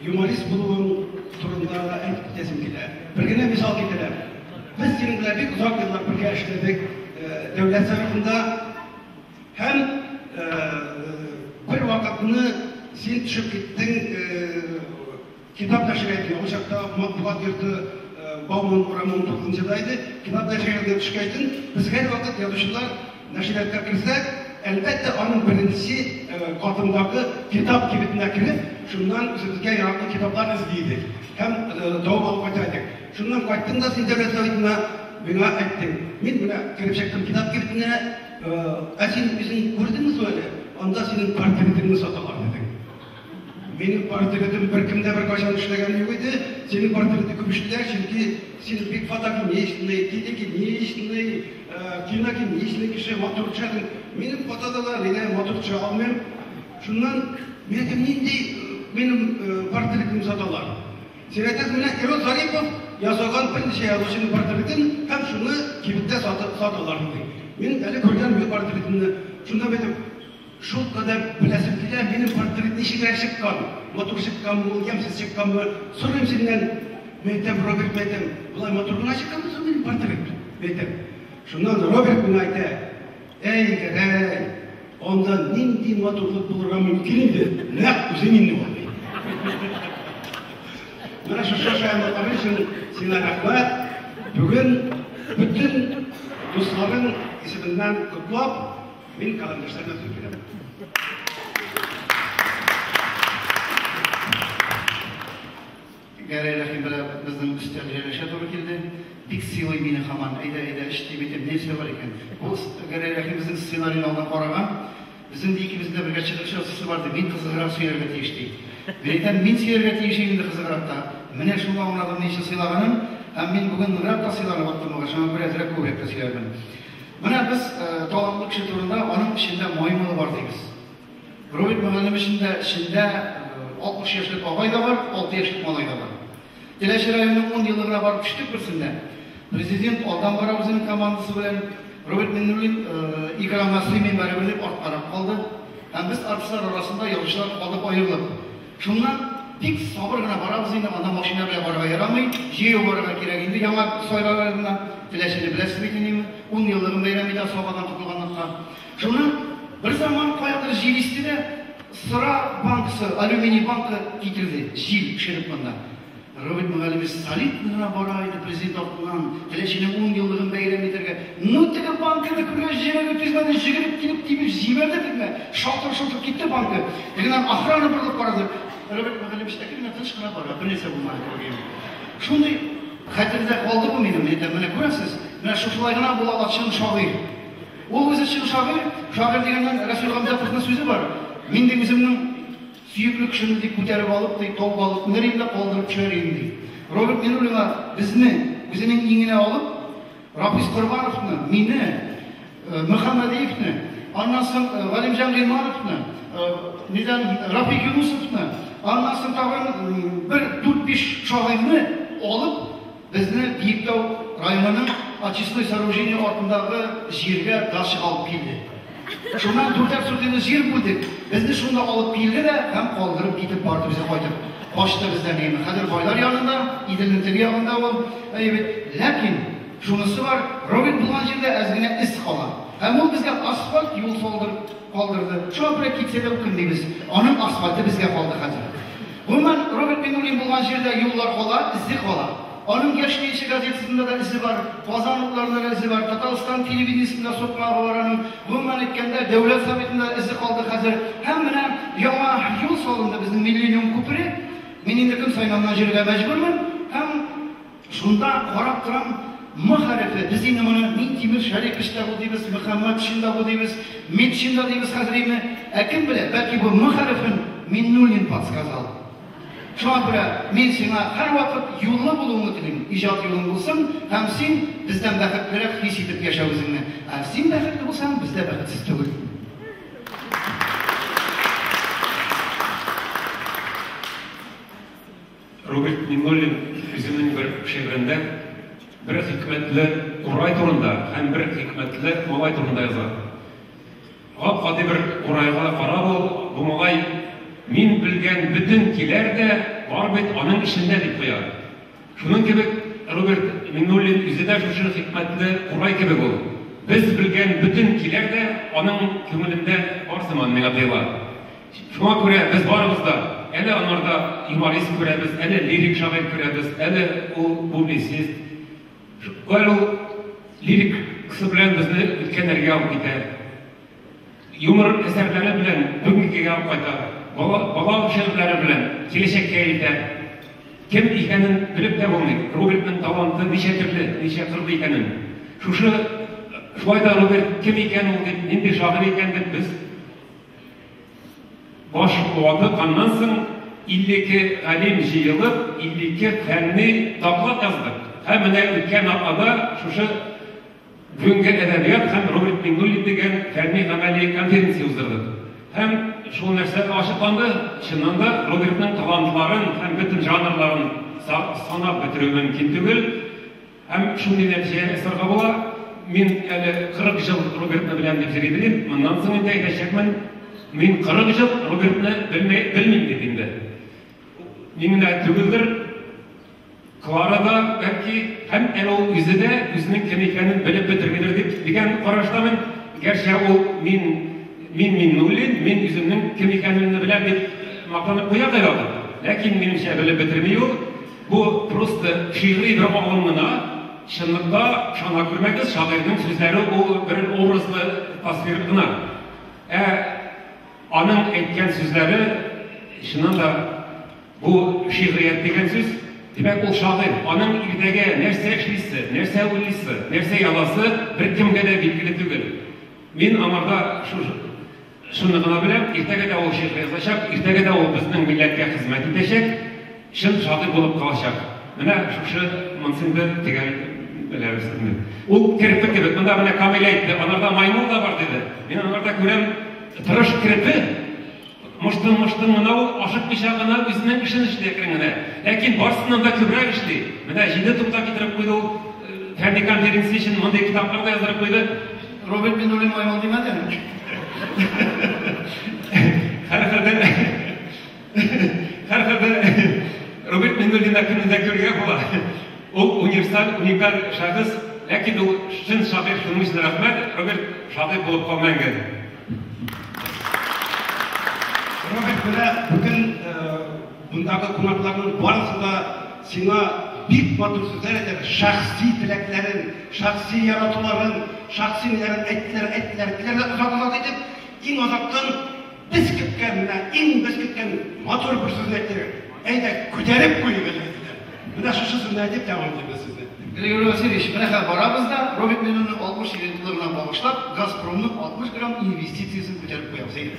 [SPEAKER 10] юморист булуың турында да әйтеп китәсем килә. Бер генә мисал китерәм. Без синең белән бик озак еллар бергә эшләдек дәүләт советында һәм бер вакытны син төшеп киттең Китап нәшриятына, ул чакта Матбугат йорты Бауман урамы унтугызынчыда иде, китап нәшриятына төшкәчтен, без һәрвакыт язучылар нәшриятка керсәк, әлбәттә, аның беренче катындагы китап кибетенә кереп, шуннан үзебезгә яраклы китаплар эзли идек һәм табып алып кайта идек. Шуннан кайттың да син Дәүләт Советына, миңа әйттең, мин менә кереп чыктым китап кибетенә, ә син үзең күрдеңме соң әле, анда синең портретыңны саталар, дидең. Минем портретым беркем дә беркайчан эшләгәне юк иде. Синең портреты күп эшлиләр, чөнки син бик фотогеничный, телекеничный, киногеничный кеше, матур төшәсең. Минем фотода да нидә матур төшә алмыйм. Шуннан мин әйтәм, нинди минем портретымны саталар? Син әйтәсең, менә Ирод Зарипов ясаган берничә язучының портретын һәм шуны кибеттә саталар, дидең. Мин әле күргәнем юк портретымны. Шунда мин әйтәм, Шулкадәр беләсем килә, минем портрет ничегрәк чыккан? Матур чыкканмы ул, ямьсез чыкканмы? Сорыйм синнән. Мин әйтәм, Роберт, мин әйтәм, болай матур гына чыкканмы соң минем портрет? Мин әйтәм. Шуннан Роберт миңа әйтә, Әй, Гәрәй, анда нинди матурлык булырга мөмкин инде, нәкъ үзең инде ул, ди. Менә шушы шаянлыклары өчен сиңа рәхмәт. Бүген бөтен дусларың исеменнән котлап, Мин каләмдәшләргә сүз бирәм.
[SPEAKER 11] Гәрәй Рәхим белән безнең өстәл янәшә туры килде. Бик сыйлый мине һаман, әйдә, әйдә, эч дип әйтәм, нәрсә бар икән. Ул Гәрәй Рәхим безнең сценарийны алдан караган. Безнең ди икебезнең дә бергә чыгыш ясыйсы бар ди, мин кызыграк сөйләргә тиеш ди. Мин әйтәм, мин сөйләргә тиеш идем инде кызыграк та. Менә шуны аңладым ни өчен сыйлаганын, һәм мин бүген ныграк та сыйланып аттым бугай, шуңа күрә әзрәк күбрәк тә сөйләрмен. Менә без талантлы кеше турында аның эчендә маймылы бар дибез. Роберт мөгаллим эчендә эчендә 60 яшьлек агай да бар, 6 яшьлек малай да бар. Теләче районының 10 еллыгына барып төштек берсендә. Президент алдан бара үзенең командасы белән. Роберт Миңнуллин экранга сыймыйм барыбер дип арткарак калды. Һәм без артистлар арасында язучылар калдык аерылып. Шуннан бик сабыр гына барабыз инде, анда машина белән барырга ярамый, җәяү барырга кирәк инде яңа Сай районына. Теләчене беләсез бит инде, 10 еллыгын бәйрәм итә Сабадан котылганлыкка. Шуны берзаман каядыр җил исте дә, сыра банкасы, алюминий банка китерде, җил пешереп монда. Роберт мөгаллимебез солидно гына бара иде президент артыннан, Теләченең ун еллыгын бәйрәм итәргә. Ну, теге банканы күргәч, йөрәге түзмәде, җөгереп килеп тибеп җибәрде тегеңә. Шалтыр-шолтыр китте банка. Тегеннән охрана борылып карады. Роберт мөгаллимебез әкрен генә, тыныч кына бара, бернәрсә булмады кебек. Шундый хәтердә калды бу минем, әйтәм, менә күрәсез, менә шушылай гына була ала чын шагыйрь. Ул үзе чын шагыйрь, шагыйрь дигәннән Рәсүл Гамзатовның сүзе бар. Мин ди үземнең сөекле кешемне ди күтәреп алып ди тауга алып менер идем дә калдырып төшәр идем ди. Роберт Минуллинга безне үзенең иңенә алып, Рафис Корбановны, мине, Мөхәммәдиевне, аннан соң Галимҗан Гыйльмановны, нидән Рафик Юнусовны, аннан соң тагын бер дүрт-биш шагыйрьне алып, Безне Биектау районының очистной сооружение артындагы җиргә дачага алып килде. Шуннан дүртәр сотыйны җир бүлдек. Безне шунда алып килде дә һәм калдырып китеп барды үзе кайтып. Качты бездән әйеме. Хәзер байлар янында, Иделнең теге ягында ул. Әйе бит. Ләкин шунысы бар, Роберт булган җирдә әз генә эз кала. Һәм ул безгә асфальт юл салдырып калдырды. Шуңа күрә китсә дә үкенмибез. Аның асфальты безгә калды хәзер. Гомумән, Роберт Миңнуллин булган җирдә юллар кала, эзе кала. Аның Яшь милче газетасында да эзе бар, Казан утларында да эзе бар, Татарстан телевидениесендә сукмагы бар аның. Гомумән әйткәндә, Дәүләт Советында да эзе калды хәзер. Һәм менә яңа юл салынды, безнең Миллениум күпере. Мин инде көн саен аннан йөрергә мәҗбүрмен. Һәм шунда карап торам, М хәрефе, без инде моны Минтимер Шәрипович та бу дибез, Мөхәммәтшин да бу дибез, Метшин да дибез хәзер инде. Ә кем белә, бәлки бу М хәрефен Миннуллин подсказал. Шуңа күрә мин сиңа һәрвакыт юллы булуыңны телим, иҗат юлың булсын һәм син бездән бәхетлерәк хис итеп яшә үзеңне. Ә син бәхетле булсаң, без дә бәхетсез түгел.
[SPEAKER 2] Роберт Миңнуллин үзенең бер шигырендә бер хикмәтле курай турында һәм бер хикмәтле малай турында яза. Гап-гади бер курайга карап ул, бу малай мин белгән бөтен көйләр дә бар бит аның эчендә дип куя. Шуның кебек Роберт Миңнуллин үзе дә шушы хикмәтле курай кебек ул. Без белгән бөтен көйләр дә аның күңелендә бар сыман миңа тоела. Шуңа күрә без барыбыз да әле аңарда юморист күрәбез, әле лирик шагыйрь күрәбез, әле ул публицист. Әле ул лирикасы белән безне үткәннәргә алып китә. Юмор әсәрләре белән бүгенгегә алып кайта. Бала, бала шигырьләре белән киләчәккә илтә. Кем икәнен белеп тә булмый. Робертның таланты ничә төрле, ничә кырлы икәнен. Шушы шулай да Роберт кем икән ул дип, нинди шагыйрь икән дип без Баш ватык, аннан соң 52 галим җыелып, 52 фәнни доклад яздык. Һәм менә үткән атнада шушы Бүгенге әдәбият һәм Роберт Миңнуллин дигән фәнни-гамәли конференция уздырдык. Һәм шул нәрсә ачыкланды, чыннан да Робертның талантларын һәм бөтен жанрларын санап бетерү мөмкин түгел. Һәм шундый нәтиҗә ясарга була, мин әле 40 ел Робертны беләм дип йөри белим, моннан соң инде әйтәчәкмен, мин 40 ел Робертны белмәй, белмим дип инде. Мин генә түгелдер, Клара да, бәлки, һәм әле ул үзе дә үзенең кем икәнен белеп бетермидер дип дигән караштамын. Гәрчә ул мин, мин Миннуллин, мин үземнең кем икәнемне беләм дип мактанып куя кайвакыт. Ләкин, минемчә, белеп бетерми ул. Бу просто шигъри бер агым гына, чынлыкта, ышана күрмәгез, шагыйрьнең сүзләре ул бер образлы тасвир гына. Ә аның әйткән сүзләре, чыннан да, бу шигърият дигән сүз.
[SPEAKER 12] Димәк, ул шагыйрь. Аның иртәгә нәрсә эшлисе, нәрсә уйлыйсы, нәрсә язасы беркемгә дә билгеле түгел. Мин аңарда шуны гына беләм, иртәгә дә ул шигырь язачак, иртәгә дә ул безнең милләткә хезмәт итәчәк, чын шагыйрь булып калачак. Менә шушы монысын инде төгәл беләбез инде. Ул керпе кебек. Монда менә Камил әйтте, анарда маймыл да бар диде. Мин анарда күрәм тырыш керпе. Мыштым-мыштым гына ул, ашыкмыйча гына үзенең эшен эшли әкрен генә. Ләкин барысыннан да күбрәк эшли. Менә җиде томда китереп куйды ул фәнни конференция өчен, мондый китаплар да яздырып куйды.
[SPEAKER 11] Роберт Миннуллин маймыл димәде әле.
[SPEAKER 12] Һәрхәлдә, һәрхәлдә Роберт Миннуллинны көнендә күрергә була. Ул универсаль, уникаль шәхес, ләкин ул чын шагыйрь, шуның өчен рәхмәт, Роберт, шагыйрь булып кал мәңге.
[SPEAKER 13] Роберт, менә бүген мондагы кунакларның барысы да сиңа бик матур сүзләр әйтәләр, шәхси теләкләрен, шәхси яратуларын, шәхси ниләрен әйттеләр, әйттеләр, әйттеләр дә озак-озак итеп, иң азактан без көткән, менә иң без көткән матур бер сүзне әйттеләр. Әйдә, күтәреп куйыйк әле, диделәр. Менә шушы сүзне әйтеп тәмамлыйбыз сүзне.
[SPEAKER 11] Григорий Васильевич, менә хәзер барабыз да, Роберт Миронның 60 еллыгына багышлап, Газпромның 60 грамм инвестициясен күтәреп куябыз, әйдә.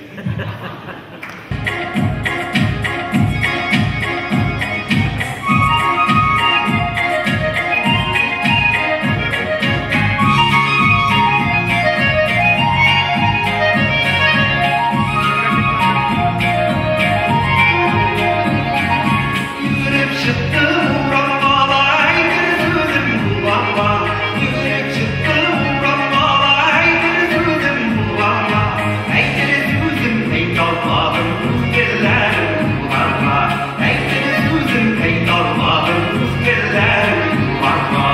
[SPEAKER 14] Йөгереп чыктым урамга да, әйтер сүзем булганга. Йөгереп чыктым урамга да, әйтер сүзем булганга. Әйтер сүзем әйтә алмадым, күзләрем тулганга. Әйтер сүзем әйтә алмадым, күзләрем тулганга.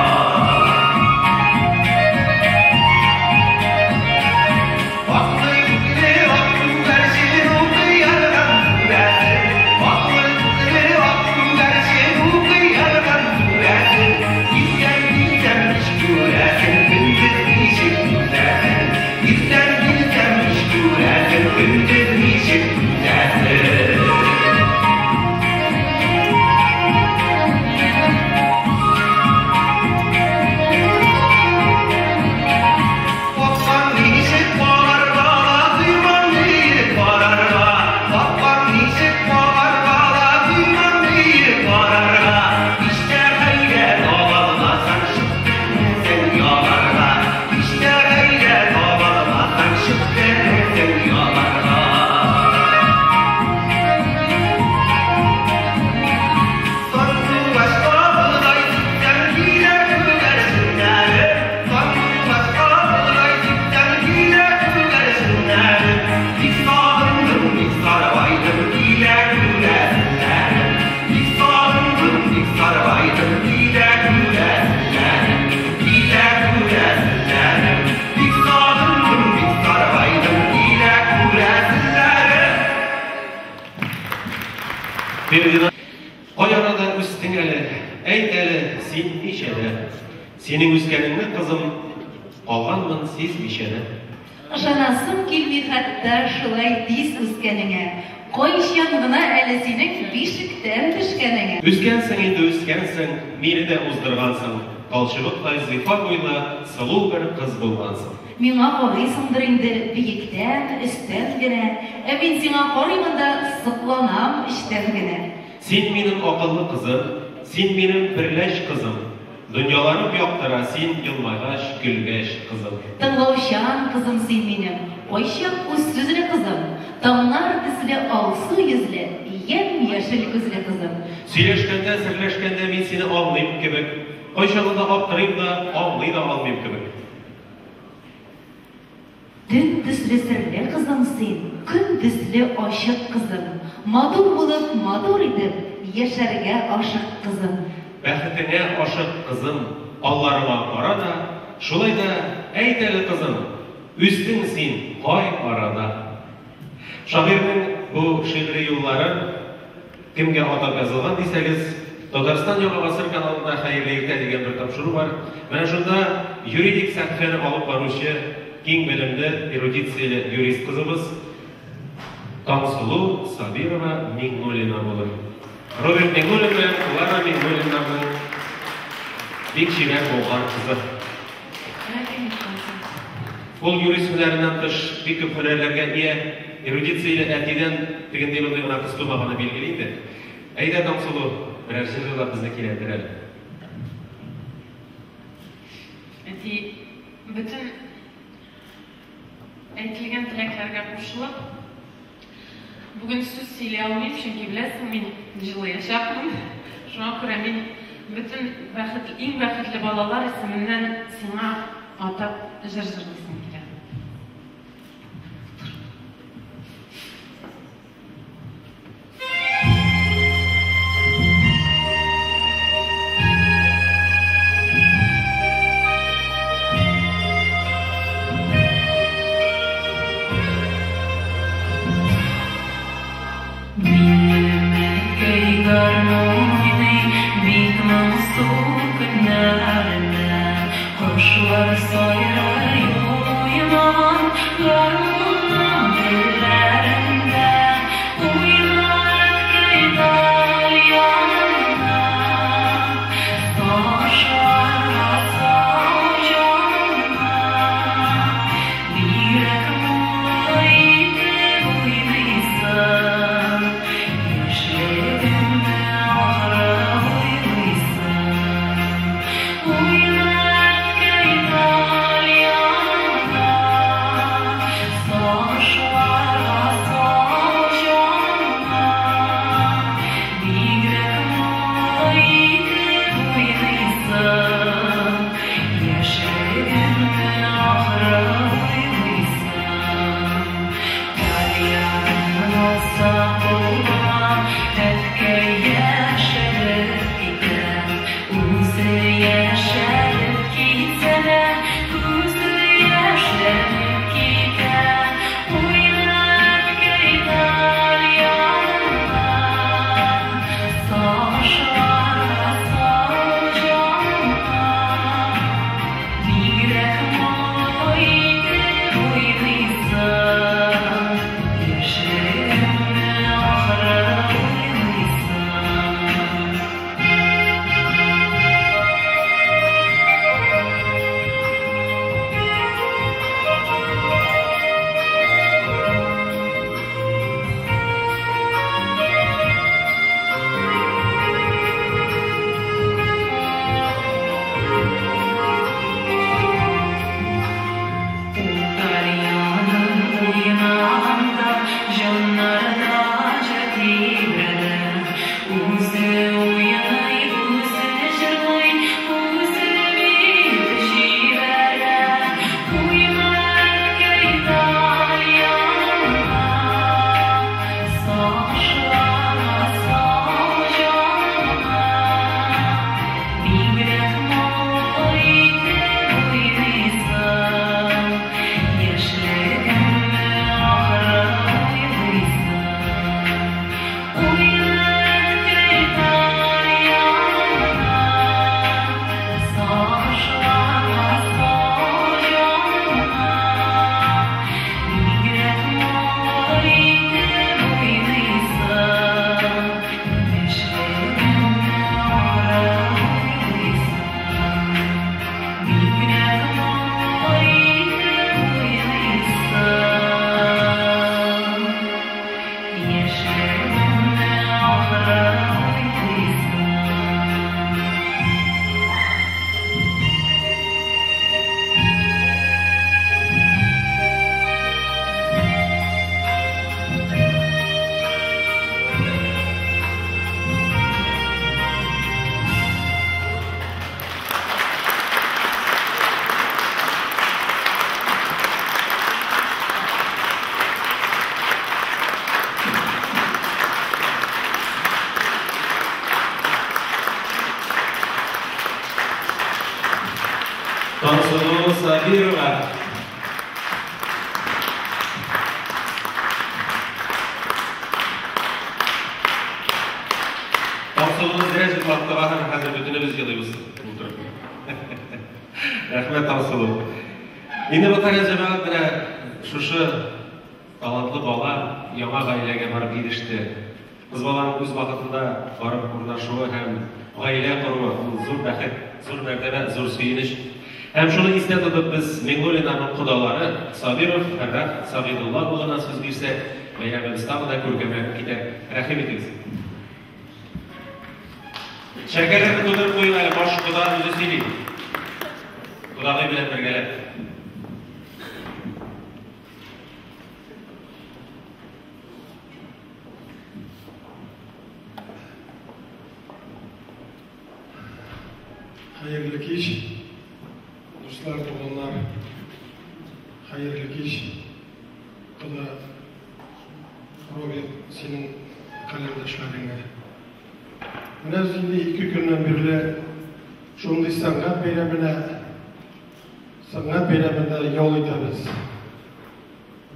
[SPEAKER 14] Аклы күкле ак күгәрчен укый Әфган сүрәсен. Аклы күкле ак күгәрчен укый Әфган сүрәсен. Иртән килсәм кич күрәсең, көндез ничек түзәсең? Иртән килсәм кич күрәсең, көндез ничек түзәсең? Капкаң ничек кагарга да, коймаң биек карарга. Капкаң ничек кагарга да, коймаң биек карарга. Кичтә хәйлә табалмасаң, чүптермәсәң яларга. Кичтә хәйлә табалмасаң, чүптермәсәң яларга. Сандугачка бодай сипсәң, килә күгәрченнәре. Сандугачка бодай сипсәң, килә күгәрченнәре. Бик сагындым, бик саргайдым, килә күрәселәрем. Бик сагындым, бик саргайдым, килә күрәселәрем. Килә күрәселәрем. Бик сагындым, бик саргайдым, килә күрәселәрем.
[SPEAKER 2] Фердинанд, кай арада үстең әле, әйт әле, син ничәдә? Синең үскәнеңне, кызым, калганмын сизмичә дә.
[SPEAKER 1] Ышанасым килми хәтта шулай тиз үскәнеңә. Кайчан гына әле синең бишектән төшкәнеңә.
[SPEAKER 2] Үскәнсең инде, үскәнсең, мине дә уздыргансың. Талчыбыктай зифа буйлы, сылу бер кыз булгансың.
[SPEAKER 1] Миңа карыйсыңдыр инде биектән, өстән генә. Ә мин сиңа карыймын да сокланам эчтән генә.
[SPEAKER 2] Син минем акыллы кызым, син минем берләч кызым. Дөньяларым яктыра син елмайгач, көлгәч, кызым.
[SPEAKER 1] Тыңлаучан кызым син минем, кайчак үзсүзле кызым. Таңнар төсле алсу йөзле, ямь-яшел күзле кызым.
[SPEAKER 2] Сөйләшкәндә, серләшкәндә мин сине аңлыйм кебек. Кайчагында аптырыйм да, аңлый да алмыйм кебек.
[SPEAKER 1] Төн төсле серле кызым син, көн төсле ачык кызым. Матур булып, матур итеп, яшәргә ашык кызым.
[SPEAKER 2] Бәхетеңә ашык, кызым, алларыңа кара да, шулай да әйт әле, кызым, үстең син кай арада? Шагыйрьнең бу шигъри юллары кемгә атап язылган дисәгез, Татарстан Яңа гасыр каналында Хәерле иртә дигән бер тапшыру бар. Менә шунда юридик сәхифәне алып баручы киң белемле, эрудицияле юрист кызыбыз Таңсылу Сабирова Миңнуллина булыр. Роберт Миңнуллин белән Клара Миңнуллиннарның бик чибәр булган кызы. Ул юрист һөнәреннән тыш бик күп һөнәрләргә ия. Эрудицияле әтидән тегенди-мондый гына кыз тумаганы билгеле инде. Әйдә, Таңсылу, берәр җыр җырлап безне кинәндер әле.
[SPEAKER 15] Әти, бөтен әйтелгән теләкләргә кушылып, бүген сүз сөйли алмыйм, чөнки беләсең, мин җылыячакмын. Шуңа күрә мин бөтен бәхет, иң бәхетле балалар исеменнән сиңа атап җыр җырлыйсым килә. Минем әткәй гармун уйный бик моңсу көннәрдә. Кошлар сайрый уйнаган гармунның телләрендә. Уйна, әткәй, тальяныңда, сагышларга сал җаныңда. Бигрәк моңлы итеп уйныйсың, яшьлегеңне ахры уйлыйсың. Уйна, әткәй, тальяныңда, сагышларга сал җаныңда. Бигрәк моңлы итеп уйныйсың, яшьлегеңне ахры уйлыйсың. Тальянын алса кулыма, әткәй яшәреп китә. Үзе яшәреп китсә дә, күзе яшьләнеп китә. Уйна, әткәй, тальяныңда, сагышларга сал җаныңда. Бигрәк моңлы итеп уйныйсың, яшьлегеңне ахры уйлыйсың. Тальянын уйнаганда җаннарда җыр тибрәнә. Үзе уйный, үзе җырлый, үзе биеп җибәрә. Уйна, әткәй, тальяныңда, сагышларга сал җаныңа. Бигрәк моңлы итеп уйныйсың, яшьлегеңне ахры уйлыйсың. Уйна, әткәй, тальяныңда, сагышларга сал җаныңа. Бигрәк моңлы итеп уйныйсың, яшьлегеңне ахры уйлыйсың. Бигрәк моңлы итеп уйныйсың, яшьлегеңне ахры уйлыйсың.
[SPEAKER 2] Таңсылу Сабирова. Таңсылуны зря җырлаттык һәм хәзер бөтенебез елыйбыз утырып. Рәхмәт, Таңсылу. Инде мөхтәрәм җәмәгать, менә шушы талантлы бала яңа гаиләгә барып иреште. Кыз баланың үз вакытында барып урнашуы һәм гаилә коруы ул зур бәхет, зур мәртәбә, зур сөенеч. Һәм шуны истә тотып без Миңнуллиннарның кодалары Сабиров Фәррах Сагыйдулла улына сүз бирсәк, бәйрәмебез тагы да күркәмләнеп китәр. Рәхим итегез. Чәркәләрне тутырып куегыз әле, баш кода үзе сөйли. Кодагый белән бергәләп.
[SPEAKER 6] Хәерле кич, дуслар, туганнар. Хәерле кич, кода Роберт, синең каләмдәшләреңә. Менә без инде ике көннән бирле шундый сәнгать бәйрәменә, сәнгать бәйрәмендә ял итәбез.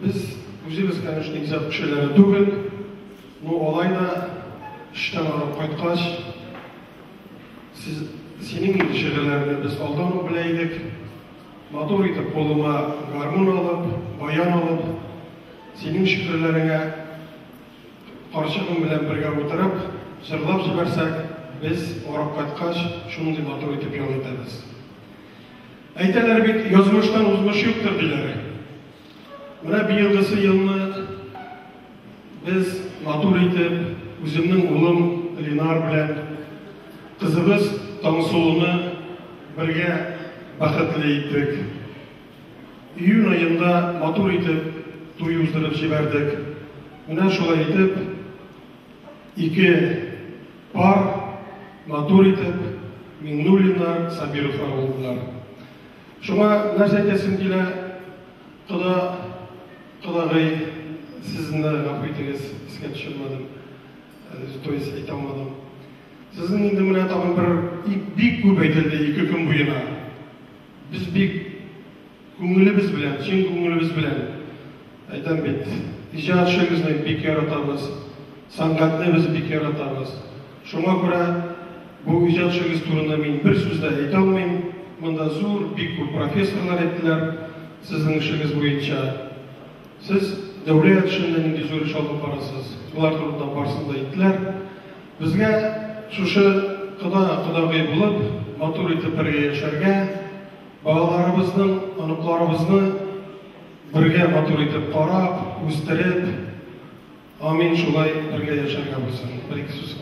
[SPEAKER 6] Без үзебез, конечно, иҗат кешеләре түгел, но алай да эштән арып кайткач, сез, синең инде шигырьләреңне без алдан ук белә идек. Матур итеп кулыма гармун алып, баян алып, синең шигырьләреңә карчыгым белән бергә утырып, җырлап җибәрсәк, без арып кайткач, шундый матур итеп ял итәбез. Әйтәләр бит, язмыштан узмыш юктыр, диләр. Менә быелгысы елны без матур итеп, үземнең улым Ленар белән кызыбыз Таңсылуны бергә бәхетле иттек. Июнь аенда матур итеп туй уздырып җибәрдек. Менә шулай итеп ике пар матур итеп Миңнуллиннар, Сабировлар булдылар. Шуңа нәрсә әйтәсем килә, кода, кодагый, сезне гафу итегез, искә төшермәдем, то есть әйтә алмадым. Сезнең инде менә тагын бер бик күп әйтелде ике көн буена. Без бик күңелебез белән, чын күңелебез белән әйтәм бит, иҗат эшегезне бик яратабыз, сәнгатьне без бик яратабыз. Шуңа күрә бу иҗат эшегез турында мин бер сүз дә әйтә алмыйм. Монда зур, бик күп профессорлар әйттеләр сезнең эшегез буенча. Сез дәүләт эшендә нинди зур эш алып барасыз, болар турында барысын да әйттеләр. Безгә шушы кода, кодагый булып, матур итеп бергә яшәргә, балаларыбызның, оныкларыбызны бергә матур итеп карап, үстереп, амин, шулай бергә яшәргә булсын. Бер-ике сүз.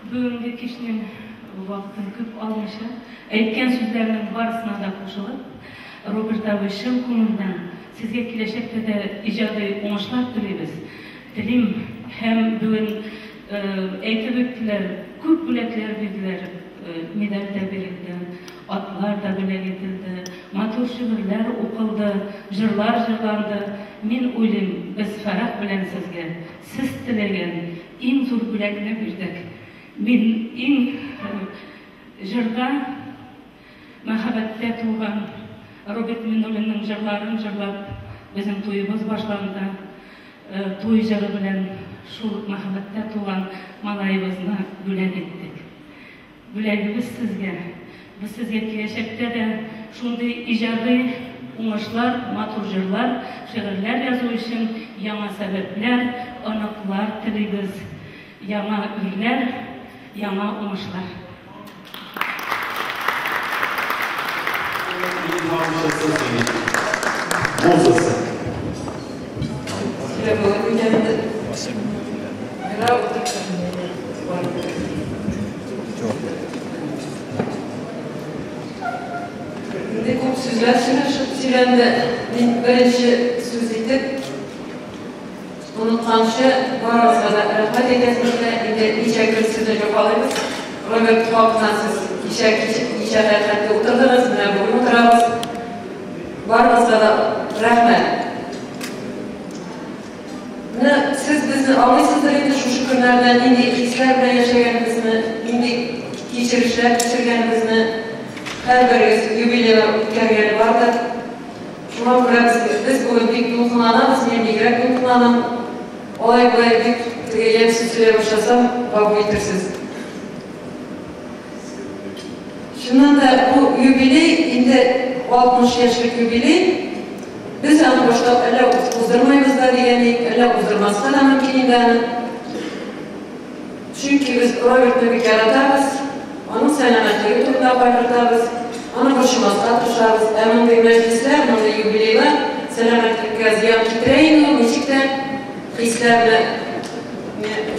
[SPEAKER 16] Бүгенге кичнең вакытын күп алмыйча, әйткән сүзләрнең барысына да кушылып, Роберт абый, чын күңелдән сезгә киләчәктә дә иҗади уңышлар телибез. Телим һәм бүген әйтеп үттеләр, күп бүләкләр бирделәр, медаль дә бирелде, атлар да бүләк ителде, матур шигырьләр укылды, җырлар җырланды. Мин уйлыйм, без Фәрах белән сезгә сез теләгән иң зур бүләкне бирдек. Мин иң җырда, мәхәббәттә туган Роберт Миннуллинның җырларын җырлап, безнең туебыз башланды. Туй җыры белән шул мәхәббәттә туган малаебызны бүләк иттек. Бүләгебез сезгә. Без сезгә киләчәктә дә шундый иҗади уңышлар, матур җырлар, шигырьләр язу өчен яңа сәбәпләр, оныклар телибез. Яңа үрләр, яңа уңышлар.
[SPEAKER 17] Музасы.
[SPEAKER 18] Инде күп сүзләр сөйләнде. Мин беренче сүз итеп, онытканчы барыгызга да рәхмәт әйтәсем килә. Инде ничә көн сүзне җаваплыйбыз. Роберт хакына сез кичә ничә рәхмәтле утырдыгыз, менә бүген утырабыз. Барыгызга да рәхмәт. Менә сез безне аңлыйсыздыр инде шушы көннәрдә нинди хисләр белән яшәгәнебезне, нинди кичерешләр кичергәнебезне. Һәрберегез юбилейлар үткәргәне бардыр. Шуңа күрә без бүген бик дулкынланабыз, мин бигрәк дулкынланам. Алай-болай бик теге ямьсез сөйләй башласам, гафу итерсез. Чыннан да бу юбилей инде 60 яшьлек юбилей. Без аны башта әллә уздырмайбыз да дигән идек, әллә уздырмаска да мөмкин инде аны. Чөнки без Робертны бик яратабыз, аның сәламәтлеге турында кайгыртабыз, аны борчымаска тырышабыз. Ә мондый мәҗлесләр, мондый юбилейлар сәламәтлеккә зыян китерә инде ул, ничек тә хисләрне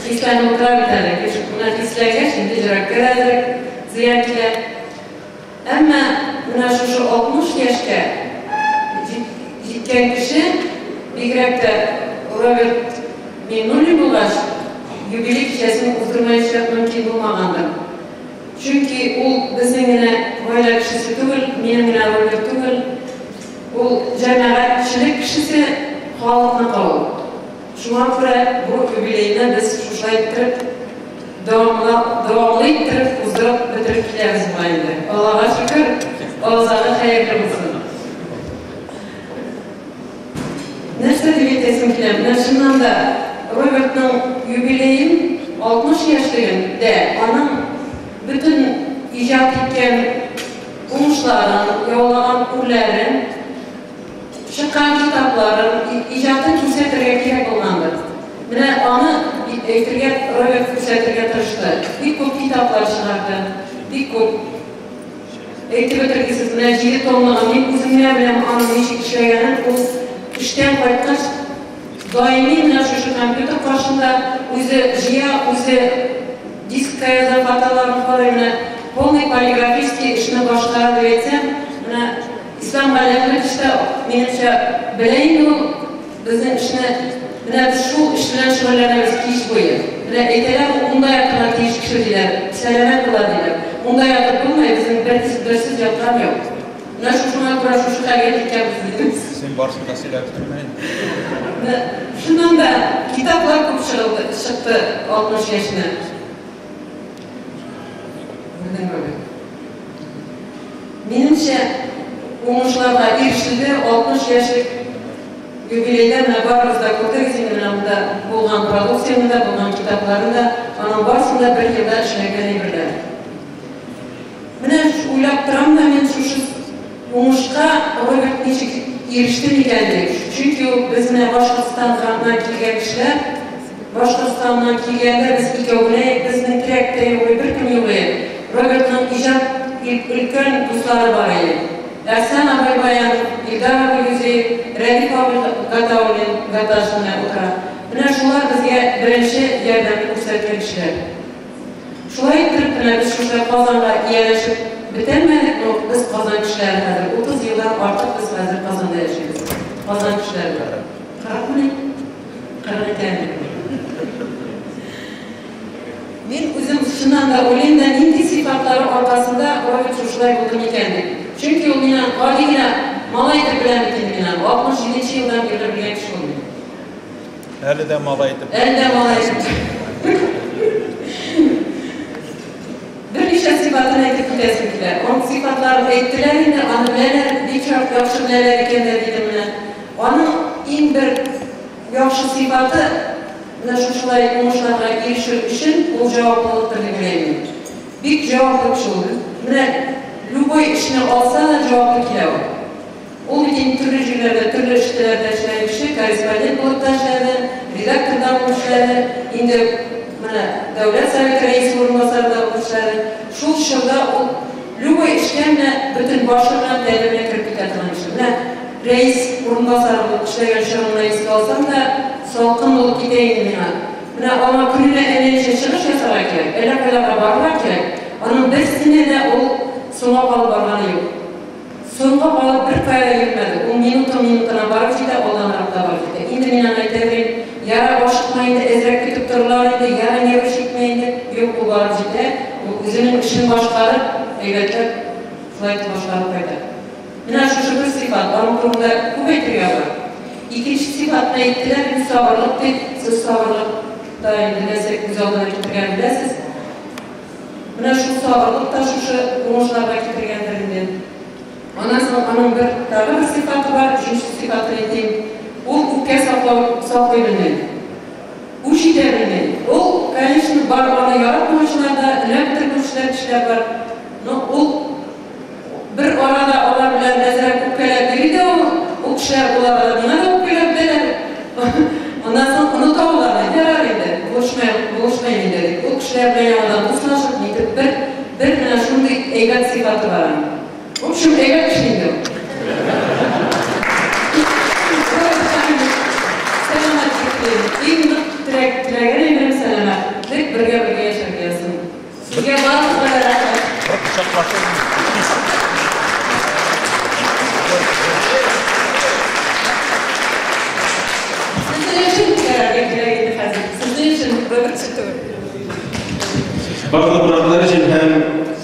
[SPEAKER 18] хисләрне утыра бит әле. Кеше менә хисләнгәч, инде йөрәккә дә әзрәк зыян килә. Әмма менә шушы 60 яшькә җиткән кеше, бигрәк тә Роберт Миңнуллин булгач, юбилей кичәсен уздырмаенча мөмкин булмагандыр. Чөнки ул безнең генә гаилә кешесе түгел, минем генә Роберт түгел, ул җәмәгатьчелек кешесе, халыкныкы ул. Шуңа күрә бу юбилейны без шушылай иттереп, дәвамла, дәвамлы иттереп уздырып бетереп киләбез бугай инде. Аллага шөкер, азагы хәерле булсын. Нәрсә дип әйтәсем килә, менә чыннан да Робертның юбилеен, 60 яшьлеген дә аның бөтен иҗат иткән уңышларын, яулаган үрләрен, Чыккан китапларын, иҗатын күрсәтергә кирәк булгандыр. Менә аны әйтергә, Роберт күрсәтергә тырышты. Бик күп китаплар чыгарды, бик күп. Әйтеп бетергесез, менә җиде томлыгын, мин үзем генә беләм аның ничек эшләгәнен, ул эштән кайткач, даими менә шушы компьютер каршында үзе җыя, үзе дискка яза, хаталарын карый, менә полный полиграфический эшне башкара дип әйтсәм, менә Ислам Галләмович та, минемчә, белә инде ул безнең эшне. Менә без шул эш белән шөгыльләнәбез кич буе. Менә әйтәләр, ул унда ятырга тиеш кеше, диләр, сәламәт була, диләр. Унда ятып булмый, безнең бер берсез яткан юк. Менә шушыңа күрә шушы хәлгә җиткәнбез, дибез.
[SPEAKER 17] Син барысын да сөйләп бетермә инде.
[SPEAKER 18] Менә чыннан да китаплар күп чыгылды, чыкты 60 яшенә. Безнең Роберт. Минемчә, уңышларга ирешелде, 60 яшьлек юбилейда менә барыгыз да күрдегез инде менә монда булган продукцияне дә, булган китапларны да, аның барысын да бер елда эшләнгән әйберләр. Менә уйлап торам да мин шушы уңышка Роберт ничек иреште микән дип. Чөнки ул без менә Башкортстаннан килгән кешеләр, Башкортстаннан килгәндә без икәү генә идек, безнең терәк тә юк иде, беркем юк иде. Робертның иҗат өлкән дуслары бар иде. Әхсән абый Баянов, Илдар абый Юзеев, Рәдиф абый Гатауллин, Гаташ менә утыра. Менә шулар безгә беренче ярдәмне күрсәткән кешеләр. Шулай иттереп менә без шушы Казанга ияләшеп бетәлмәдек, но без Казан кешеләре хәзер. 30 елдан артык без хәзер Казанда яшибез. Казан кешеләре буларак. Кырыкмыни? 42 әле. Мин үзем чыннан да уйлыйм да, нинди сыйфатлары аркасында Роберт шушылай булды микән дип. Чөнки ул миңа гади генә малай итеп беләм бит инде мин аны. 67 нче елдан бирле белгән кеше ул мине.
[SPEAKER 17] Әле дә малай итеп.
[SPEAKER 18] Әле дә малай итеп. Берничә сыйфатын әйтеп китәсем килә. Аның сыйфатларын әйттеләр инде, аны беләләр, бик яхшы беләләр икән дә дидем менә. Аның иң бер яхшы сыйфаты, менә шушылай уңышларга ирешер өчен, ул җаваплылыктыр дип уйлыйм мин. Бик җаваплы кеше ул. Менә любой эшне алса да, җаваплы килә ул. Ул бит инде төрле җирләрдә, төрле эштәләрдә эшләгән кеше, корреспондент булып та эшләде, редактор да булып эшләде, инде менә Дәүләт Советы рәисе урынбасары да булып эшләде. Шул чорда ул любой эшкә менә бөтен башы белән, тәне белән кереп китә торган кеше. Менә рәис урынбасары булып эшләгән чорын гына искә алсам да, салкын булып китә инде миңа. Менә аңа көненә әллә ничә чыгыш ясарга кирәк, әллә кайларга барырга кирәк, аның берсенә дә ул соңга калып барганы юк. Соңга калып беркая да йөрмәде. Ул минуты-минутына барып җитә, алданрак та барып җитә. Инде мин аңа әйтә йөрим, Яра, ашыкма инде, әзрәк көтеп торырлар инде, яра, нервы чикмә инде. Юк, ул барып җитә. Ул үзенең эшен башкарып, әйбәтләп, шулай итеп башкарып кайта. Менә шушы бер сыйфат, аның турында күп әйтергә бар. Икенче сыйфатны әйттеләр инде, сабырлык дип. Сез сабырлык та инде нәрсә күз алдына китергән беләсез. Менә шул сабырлык та шушы уңышларга китергәндер инде. Аннан соң аның бер тагы бер сыйфаты бар, өченче сыйфатын әйтим. Ул үпкә саклау саклый белми. Үч итә белми. Ул, конечно, бар аны яратмаучылар да, өнәп бетермәүчеләр кешеләр бар. Но ул бер арада алар белән әзрәк үпкәләп йөри дә ул, ул Ул кешеләр буларга миңа да үпкәләп бетәләр. Аннан соң оныта аларны, ярар инде, булышмыйм, булышмыйм инде дип. Ул кешеләр белән яңадан дуслашып, нитеп бер, бер менә шундый әйбәт сыйфаты бар аның. В общем, әйбәт кеше инде ул. Сәламәтлек телим. Иң нык теләк, теләгән әйберем сәламәтлек, бергә-бергә яшәргә язсын. Сезгә барыгызга да рәхмәт. Сезнең өчен күтәрергә кирәк инде хәзер. Сезнең өчен, Роберт өчен түгел.
[SPEAKER 2] Барлык кунаклар өчен һәм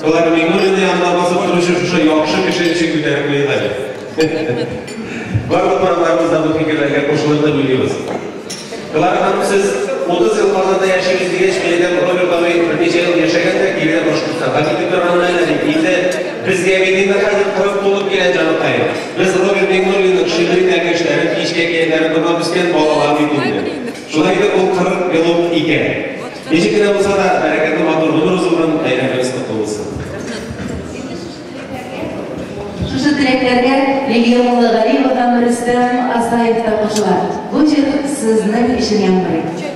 [SPEAKER 2] Клара Миңнуллина янына басып торучы шушы яхшы кеше өчен күтәреп куйыйк әле. Барлык кунакларыбыз да бу фикерләргә кушылыр дип уйлыйбыз. Клара ханым, сез 30 ел Казанда яшибез дигәч, мин әйтәм, Роберт абый берничә ел яшәгән дә, кире Башкортстанга китеп торган әле дип. Инде безгә бит инде хәзер 40 тулып килә, җаныкаем. Без Роберт Миңнуллинның шигъри тәңкәшләрен, кичке әкиятләрен тыңлап үскән балалар бит инде. Шулай итеп, ул 40 ел ук икән. Ничек кенә булса да, бәрәкәтле матур гомер узылган, бәйрәмебез котлы булсын.
[SPEAKER 1] Шушы теләкләргә Лилия Муллагалиева һәм Рөстәм Асаев та кушыла. Бу җыр сезнең өчен яңгырый.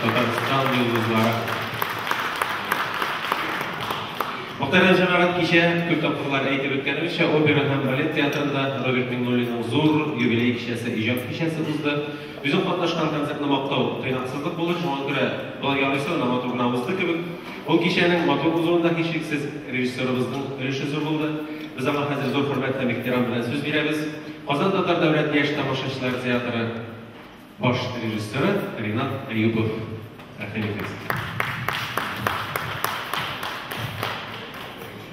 [SPEAKER 2] Татарстан йолдызлары. Мөхтәрәм җәмәгать, кичә күп тапкырлар әйтеп үткәнебезчә, опера һәм балет театрында Роберт Миңнуллинның зур юбилей кичәсе, иҗат кичәсе узды. Үзем катнашкан концертны мактау тыйнаксызлык булыр, шуңа күрә болай ярыйсы гына матур гына узды кебек. Ул кичәнең матур узуында һичшиксез режиссерыбызның өлеше зур булды. Без аңа хәзер зур хөрмәт һәм ихтирам белән сүз бирәбез. Казан татар дәүләт яшь тамашачылар театры баш режиссеры Ринат Әюпов. Рәхим итегез.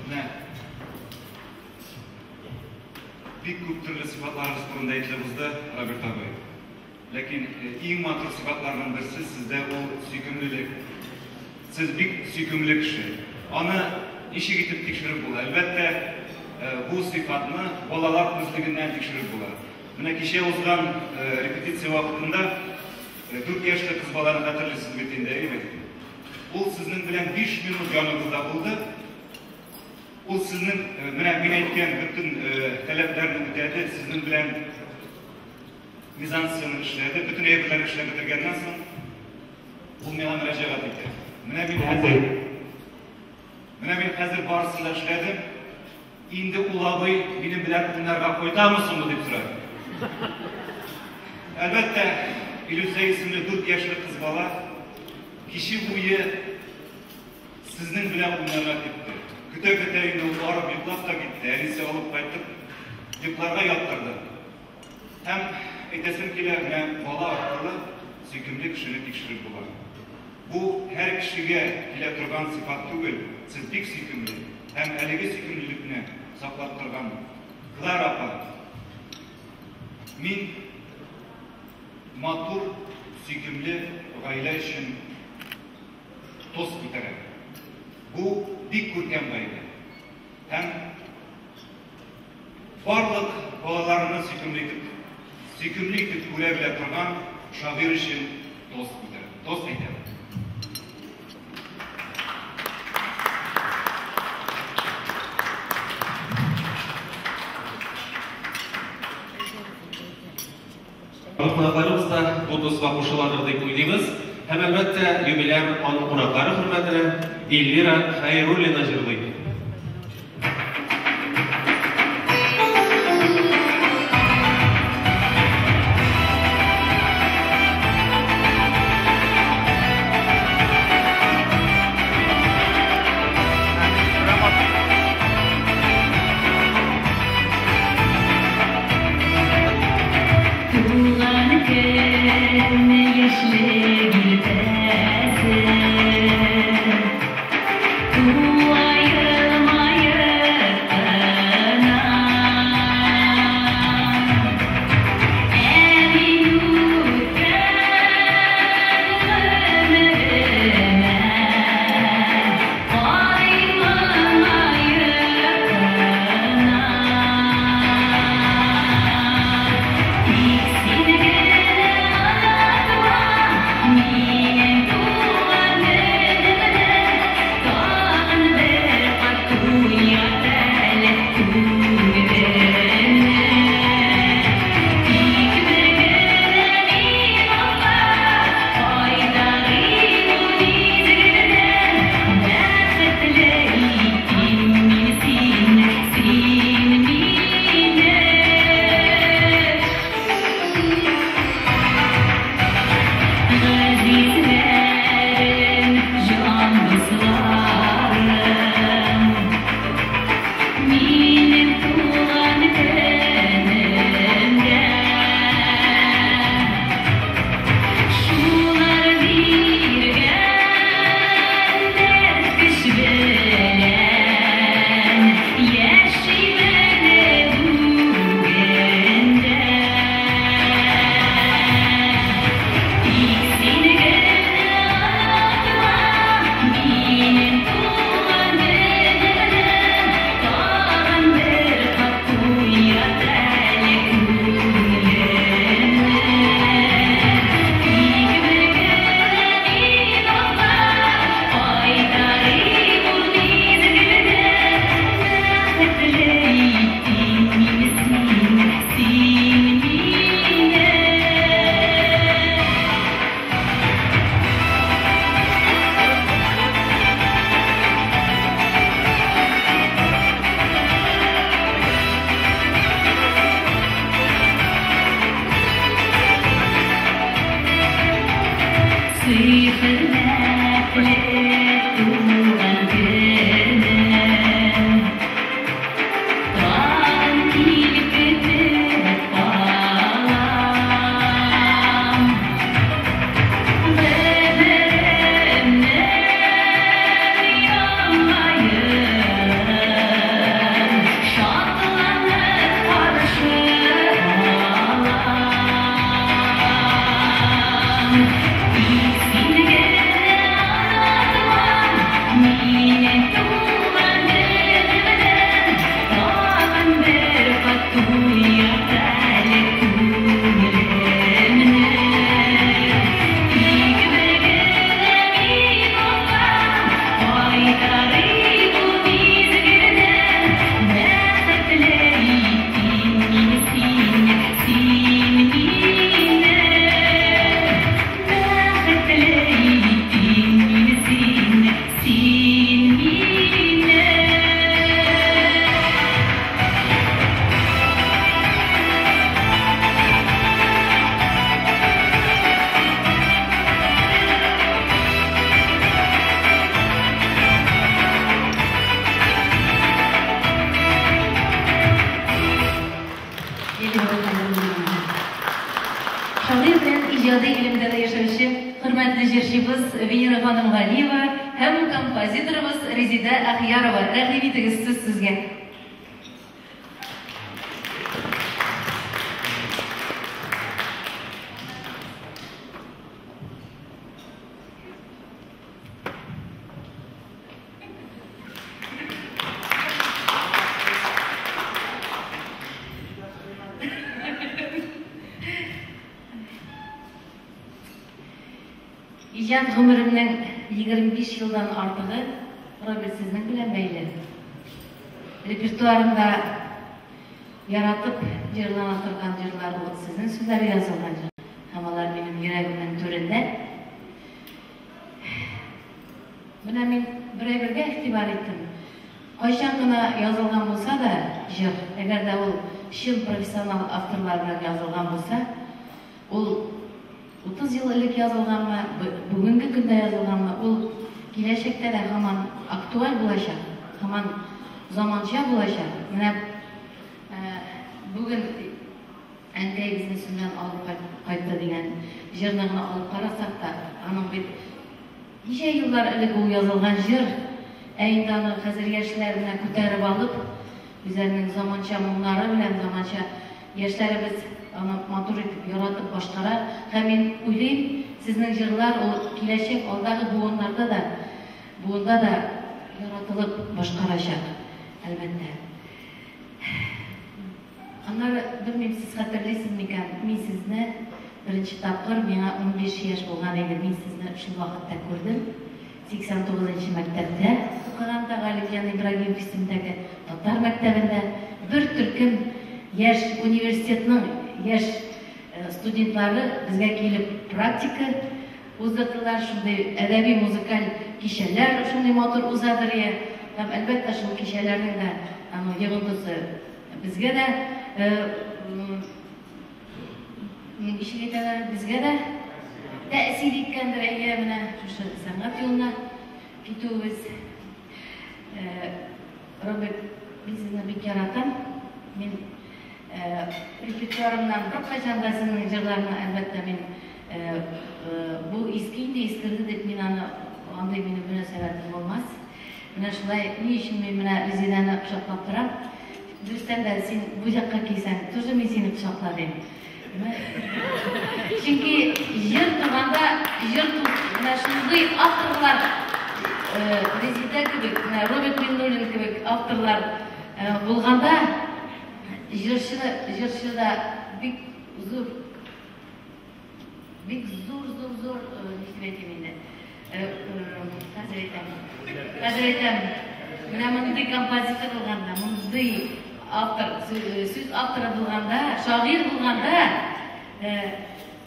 [SPEAKER 10] Менә бик күп төрле сыйфатларыгыз турында әйтелеп узды, Роберт абый. Ләкин иң матур сыйфатларның берсе сездә ул сөйкемлелек. Сез бик сөйкемле кеше. Аны ничек итеп тикшереп була? Әлбәттә, бу сыйфатны балалар күзлегеннән тикшереп була. Менә кичә узган репетиция вакытында 4 яшьлек кыз баланы хәтерлисез бит инде, әйеме? Ул сезнең белән 5 минут яныгызда булды. Ул сезнең менә мин әйткән бөтен таләпләрне үтәде, сезнең белән мизансцена эшләде, бөтен әйберләрне эшләп бетергәннән соң ул миңа мөрәҗәгать итә. Менә мин хәзер Менә мин хәзер барысын да эшләдем. Инде ул абый минем белән уйнарга кайтамы соңмы дип сорады. Әлбәттә, Илүсә исемле 4 яшьлек кыз бала киче буе сезнең белән уйнарга китте. Көтә-көтә инде ул арып йоклап та китте. Әнисе алып кайтып, йокларга яттырды. Һәм әйтәсем килә, менә бала аркылы сөйкемле кешене тикшереп була. Бу һәр кешегә килә торган сыйфат түгел, сез бик сөйкемле һәм әлеге сөйкемлелекне саклап торган Клара апа, мин матур, сөйкемле гаилә өчен тост күтәрәм. Бу бик күркәм гаилә. Һәм барлык балаларны сөйкемле итеп, сөйкемле итеп күрә белә торган шагыйрь өчен тост күтәрәм, тост әйтәм.
[SPEAKER 2] Барлык кунакларыбыз да бу тостка кушыладыр дип уйлыйбыз. Һәм, әлбәттә, юбиляр, аның кунаклары хөрмәтенә Эльвира Хәйруллина җырлый.
[SPEAKER 1] Туган көн яшьлек иртәсе, Тулаем. Хөрмәтле туган көнем, тагын килеп көтеп калам. Гомеремнең яңа елын шатланып каршы алам. Тик син генә онытма мине туган көнемне, тагын бер кат уят әле күңелемне. Тик бер генә минутка кайтарыйк ул мизгелне, бәхетле итим мин сине, син мине. Бәхетле итим мин сине, син мине. Шагыйрь белән иҗади элемтәдә яшәүче хөрмәтле җырчыбыз Венера ханым Галиева һәм композиторыбыз Резеда Әхиярова. Рәхим итегез, сүз сезгә. Иҗат гомеремнең 25 елдан артыгы Роберт сезнең белән бәйле. Репертуарымда яратып җырлана торган җырлар ул сезнең сүзләргә язылган җыр. Һәм алар минем йөрәгемнең түрендә. Менә мин бер әйбергә игътибар иттем. Кайчан гына язылган булса да җыр, әгәр дә ул чын профессионал авторлар белән язылган булса, ул 30 ел элек язылганмы, бүгенге көндә язылганмы, ул киләчәктә дә һаман актуаль булачак, һаман заманча булачак. Менә бүген әнкәй безне Сөннән алып кайтты дигән җырны гына алып карасак та, аның бит ничә еллар элек ул язылган җыр, ә инде аны хәзер яшьләр менә күтәреп алып, үзләренең заманча моңнары белән заманча яшьләребез аны матур итеп яратып башкара. Һәм мин уйлыйм, сезнең җырлар ул киләчәк алдагы буыннарда да, буында да яратылып башкарачак, әлбәттә. Аннары, белмим, сез хәтерлисез микән, мин сезне беренче тапкыр, миңа 15 яшь булган иде, мин сезне шул вакытта күрдем. 89 мәктәптә укыганда Галимҗан Ибрагимов исемендәге татар мәктәбендә бер төркем яшь университетның яшь студентлары безгә килеп практика уздырдылар, шундый әдәби музыкаль кичәләр шундый матур узадыр я. Һәм әлбәттә шул кичәләрнең дә аның йогынтысы безгә дә ничек әйтәләр, безгә дә тәэсир иткәндер, әйе, менә шушы сәнгать юлына китүебез. Роберт, мин сезне бик яратам. Мин репертуарымнан беркайчан да сезнең җырларны, әлбәттә, мин бу иске инде, искерде дип мин аны, андый минем мөнәсәбәтем булмас. Менә шулай, ни өчен мин менә Резеданы кочаклап торам? Дөрестән дә, син бу якка килсәң, тоже мин сине кочаклар идем. Чөнки җыр туганда, җыр менә шундый авторлар, Резеда кебек, менә Роберт Миңнуллин кебек авторлар булганда, җырчы, җырчы да бик зур, бик зур, зур, зур, ничек әйтим инде, хәзер әйтәм, хәзер әйтәм, менә мондый композитор булганда, мондый автор, сүз авторы булганда, шагыйрь булганда,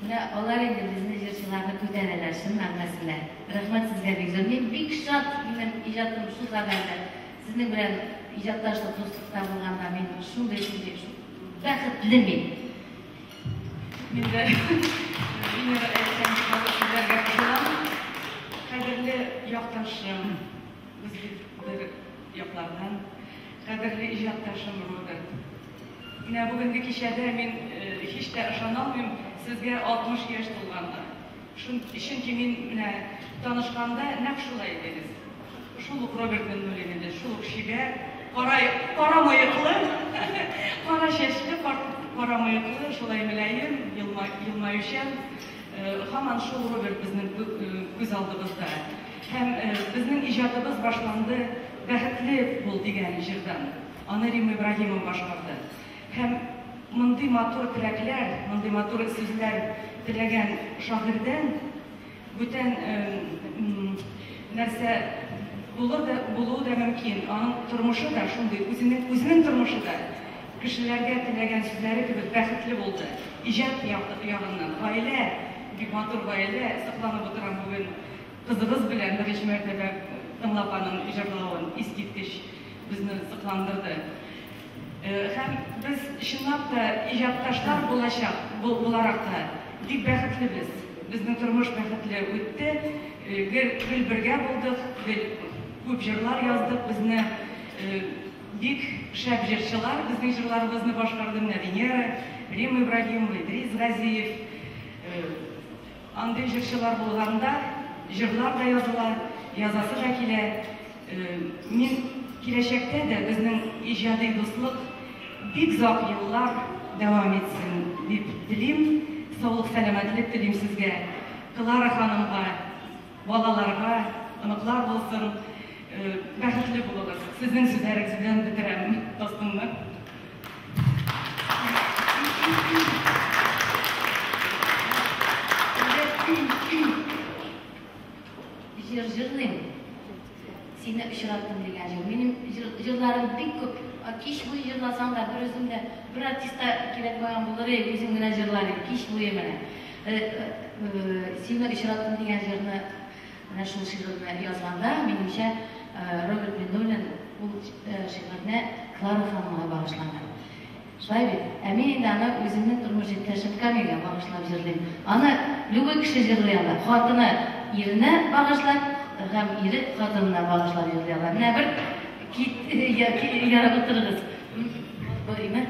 [SPEAKER 1] менә алар инде безне җырчыларны күтәрәләр, чын мәгънәсендә. Рәхмәт сезгә бик зур. Мин бик шат, минем иҗатым шул кадәр сезнең белән иҗатташлык, дуслыкта булганда мин шундый, шундый бәхетле мин.
[SPEAKER 15] Мин дә Венера әйткән матур сүзләргә кушылам.
[SPEAKER 19] якташым, без бит бер яклардан, кадерле иҗатташым Роберт. Менә бүгенге кичәдә мин һич тә ышана алмыйм, сезгә 60 яшь тулганга. Чөнки мин менә танышканда нәкъ шулай идегез. Шул ук Роберт Миннуллин иде, шул ук чибәр, кара, кара мыеклы, кара чәчле, кара мыеклы, шулай мөлаем, елмаючан. Һаман шул Роберт безнең күз алдыбызда. Һәм безнең иҗатыбыз башланды Бәхетле бул дигән җырдан. Аны Римма Ибраһимова башкарды. Һәм мондый матур теләкләр, мондый матур сүзләр теләгән шагыйрьдән бүтән нәрсә булыр да, булуы да мөмкин. Аның тормышы да шундый, үзенең үзенең тормышы да кешеләргә теләгән сүзләре кебек бәхетле булды. Иҗат ягыннан, гаилә, бик матур гаилә, сокланып утырам бүген кызыбыз белән беренче мәртәбә тыңлап аның җырлавын, искиткеч безне сокландырды. Һәм без чынлап та иҗатташлар булачак, буларак та бик бәхетлебез. Безнең тормыш бәхетле үтте. Гел, гел бергә булдык, гел күп җырлар яздык. Безне бик шәп җырчылар безнең җырларыбызны башкарды. Менә Венера, Римма Ибраһимова, Идрис Газиев. Андый җырчылар булганда, җырлар да языла, язасы да килә. Мин киләчәктә дә безнең иҗади дуслык бик озак еллар дәвам итсен дип телим. Саулык-сәламәтлек телим сезгә, Клара ханымга, балаларга, оныклар булсын. Бәхетле булыгыз. Сезнең сүзләрегез белән бетерәм тостымны.
[SPEAKER 1] Җыр җырлыйм. Сине очраттым дигән җыр. Минем җырларым бик күп. Кич буе җырласаң да, бер үзем дә, бер артист та кирәкмәгән булыр иде, үзем генә җырлар идем, кич буе менә. Сине очраттым дигән җырны, менә шул шигырьне язганда, минемчә, Роберт Миннуллин ул шигырьне Клара ханымга багышлаган. Шулай бит? Ә мин инде аны үземнең тормыш иптәшем Камилгә багышлап җырлыйм. Аны любой кеше җырлый ала. Хатыны иренә багышлап һәм ире хатынына багышлап җырлый ала. Менә бер кит ярып утырыгыз. Барыймы?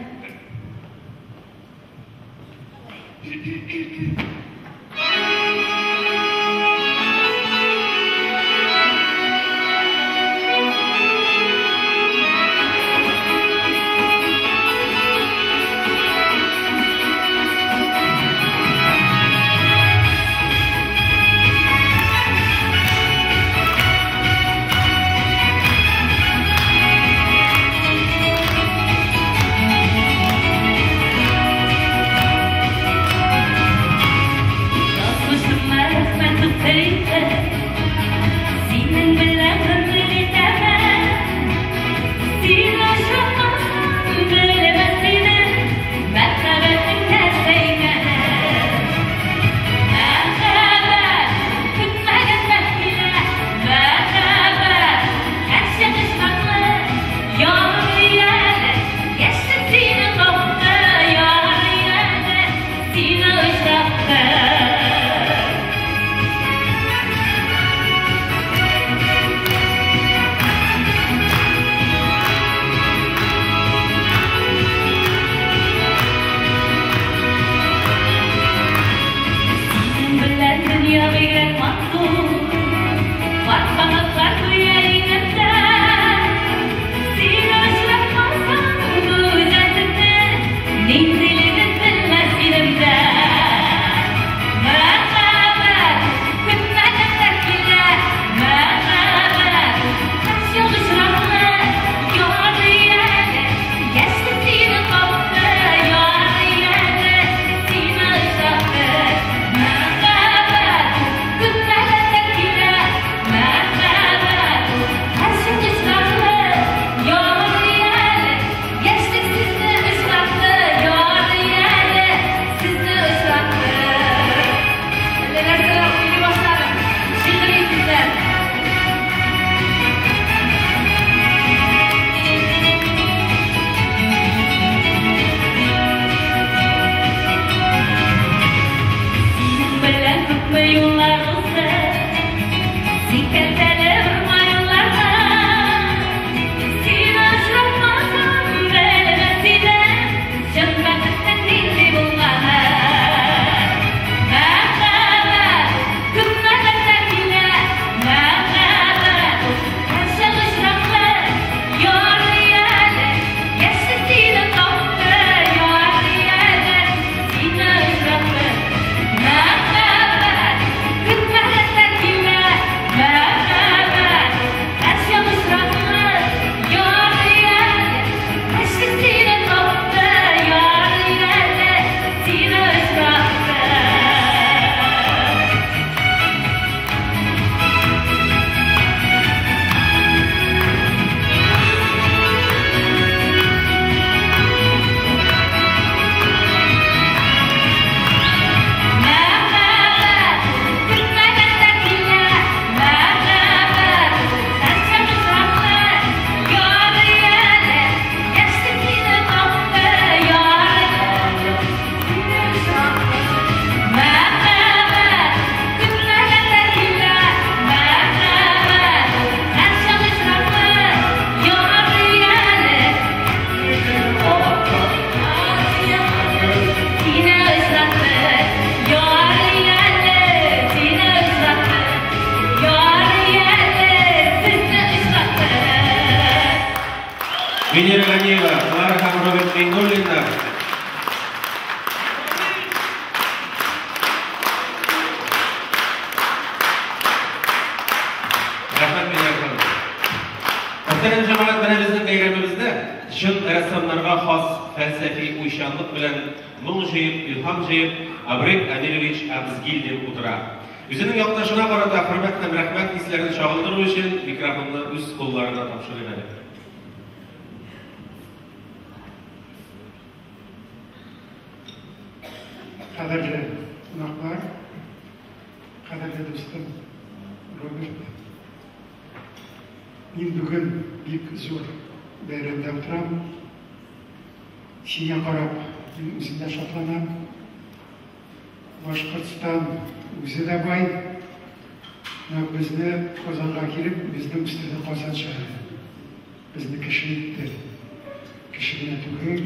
[SPEAKER 1] Син кәлтәле урман юлларда. Сине очратмасам, белмәс идем, чын бәхетнең нинди булганын. Мәхәббәт, көтмәгәндә килә, мәхәббәт ул һәрчак очраклы. Ярый әле, яшьлек сине тапты, ярый әле, сине очратты. Мәхәббәт, көтмәгәндә килә, мәхәббәт ул һәрчак очраклы. Ярый әле, яшьлек сине тапты, ярый әле, сине очратты. Мәхәббәт, көтмәгәндә килә, мәхәббәт ул һәрчак очраклы. Ярый әле, яшьлек сине тапты, ярый әле, сине очратты. Мәхәббәт, көтмәгәндә килә, мәхәббәт ул һәрчак очраклы. Ярый әле, сине очратты, ярый әле, сине очратты, ярый әле, сезне очратты.
[SPEAKER 2] Венера Ганиева, Клара һәм Роберт Миңнуллиннар. Рәхмәт, Венера ханым. Мөхтәрәм җәмәгать, менә безнең бәйрәмебездә чын рәссамнарга хас фәлсәфи уйчанлык белән моң җыеп, илһам җыеп, Абрек Әмирович Абзгильдин утыра. Үзенең якташына карата хөрмәт һәм рәхмәт хисләрен чагылдыру өчен микрофонны үз кулларына тапшырыйк әле.
[SPEAKER 6] Кадерле кунаклар, кадерле дустым Роберт. Мин бүген бик зур бәйрәмдә утырам. Сиңа карап, мин үзем дә шатланам. Башкортстан үзе дә бай. Менә безне Казанга килеп, безне үстерде Казан шәһәре. Безне кеше итте. Кеше генә түгел,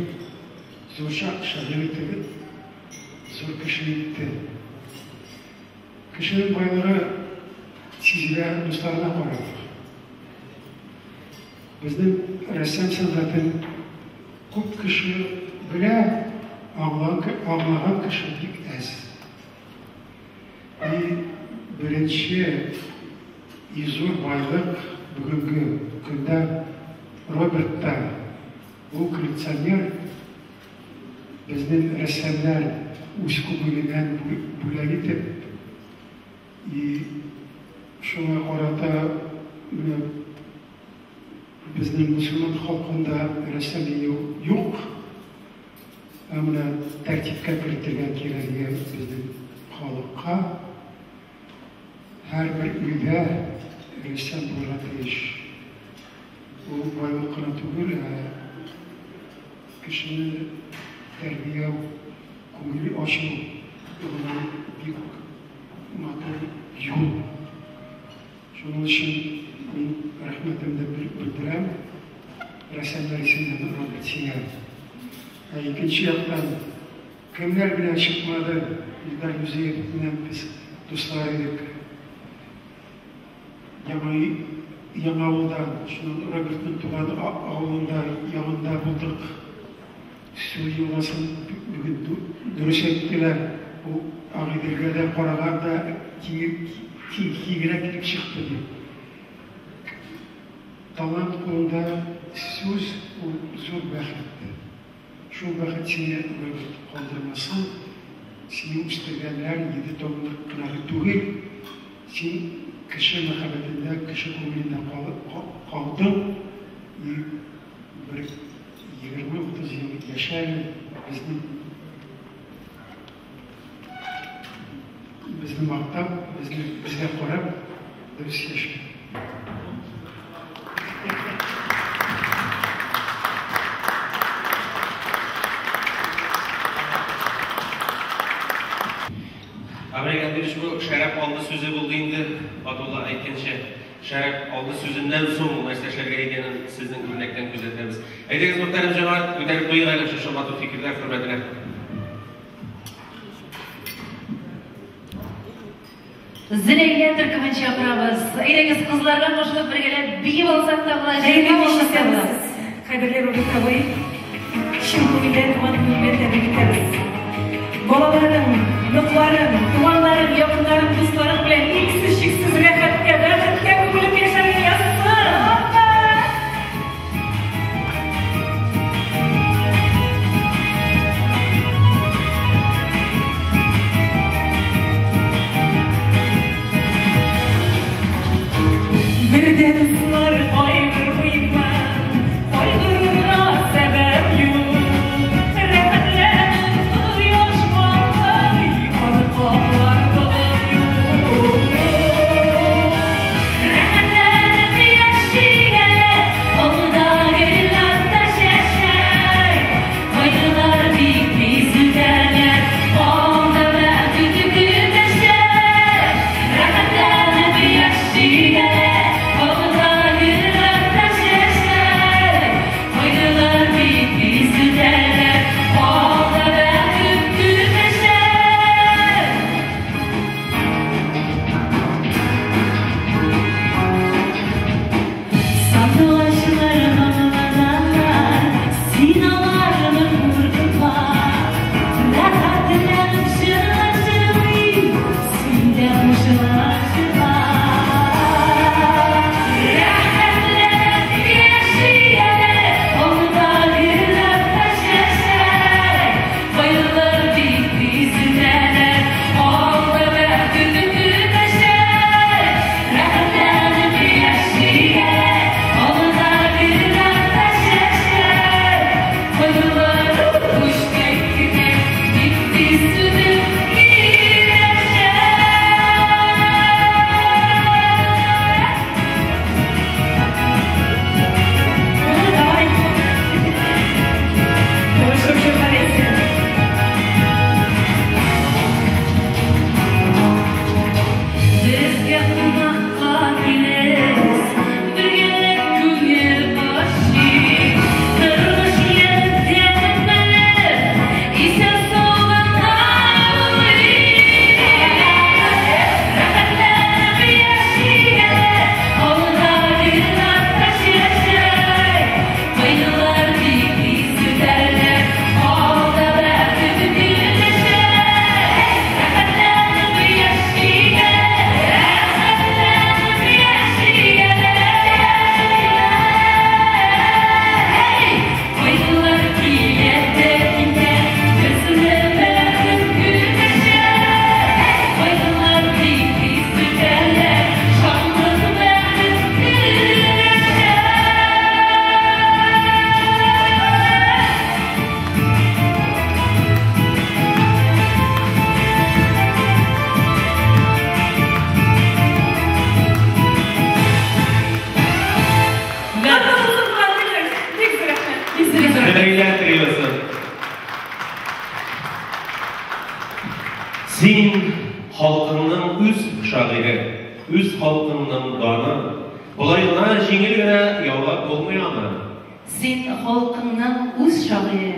[SPEAKER 6] зур шагыйрь итте, зур кеше итте. Кешенең байлыгы сизелә дусларына карап. Безнең рәссам сәнгатен күп кеше белә, аңлаган кеше бик әз. И беренче и зур байлык бүгенге көндә Робертта. Ул коллекционер, безнең рәссамнар үз күңеленнән бүләк итеп, и шуңа карата менә безнең мөселман халкында рәссам юк. Ә менә тәртипкә кертергә кирәге безнең халыкка. Һәрбер өйдә рәссам булырга тиеш. Ул байлык кына түгел, ә кешене тәрбияләү, күңел ачу юлына бик матур юл. Шуның өчен мин рәхмәтемне белдерәм рәссамнар исеменнән Роберт сиңа. Ә икенче яктан, кемнәр белән чыкмады, Илдар Юзеев белән без дуслар идек. Яңа авылда, шуның Робертның туган авылында янында булдык. Су елгасын бүген дөрес әйттеләр. Ул Агыйделгә дә караганда киңрәк килеп чыкты дип. Талант кулында сүз ул зур бәхет. Шул бәхет сине Роберт калдырмасын. Сине үстергәннәр 7 томлык кына түгел. Син кеше мәхәббәтендә, кеше күңелендә калдың. И бер 20-30 ел яшә әле, безне мактап, безгә карап, дөрес яшә.
[SPEAKER 2] Абрек Әмирович, бу шәрәп алды сүзе булды инде, Батулла әйткәнчә. икенче шәраб алды сүзеннән соң нәрсә эшләргә икәнен сезнең үрнәктән күзәтәбез. Әйдәгез, мөхтәрәм җәмәгать, күтәреп куйыйк әле шушы матур фикерләр хөрмәтенә.
[SPEAKER 1] Зөләйхә төркемен чакырабыз. Әйдәгез, кызларга кушылып бергәләп биеп алсак та була,
[SPEAKER 19] Хәерле
[SPEAKER 1] җырлап
[SPEAKER 19] кич
[SPEAKER 1] алсак та була.
[SPEAKER 19] исәнмесез, кадерле Роберт абый. Чын күңелдән туган көнең белән тәбрик итәбез. Балаларың, оныкларың, туганнарың, якыннарың, дусларың белән иксез-чиксез рәхәткә, бәхеткә күмелеп яшәргә язсын. Бер дә дуслар кайгырмыймын, кайгырырга сәбәп юк. Рәхәтләнеп кояш балкый, аны каплар болыт юк.
[SPEAKER 1] Рәхәтләнеп яшиләр, алда гөлләр чәчәк. Кайгылар бик тиз үтәләр, алда бәхет көтәчәк. Рәхәтләнеп яшиләр, алда гөлләр чәчәк. Кайгылар бик тиз үтәләр, алда бәхет көтәчәк. Сандугачлар моңланалар, син аларны куркытма. Рәхәтләнеп җырла җырлый, син дә кушыла җырла. Рәхәтләнеп яшиләр, алда гөлләр чәчәк. Кайгылар бик тиз үтәләр, алда бәхет көтәчәк. Рәхәтләнеп яшиләр, алда гөлләр чәчәк. Кайгылар күчкән кебек, бик тиз үтеп китәчәк.
[SPEAKER 19] Давай. Тырышып җырлар.
[SPEAKER 1] Безгә кунакка килегез, бергәләп күңел ачыйк. Тормыш янып, исән-сау гына булыйк. Рәхәтләнеп яшиләр, алда гөлләр чәчәк. Кайгылар бик тиз үтәләр, алда бәхет көтәчәк. Рәхәтләнеп яшиләр, рәхәтләнеп яшиләр. Кайгылар килә дә китә, безне бәхет көтәчәк. Кайгылар бик тиз үтәләр, шатлык бәхет көтәчәк.
[SPEAKER 19] Бик зур рәхмәт. Бик зур рәхмәт.
[SPEAKER 2] Зөләйхә триосы. Син халкыңның үз шагыйре, үз халкыңның даны. Болай гына җиңел генә яулап булмый аны.
[SPEAKER 1] Син халкыңның үз шагыйре,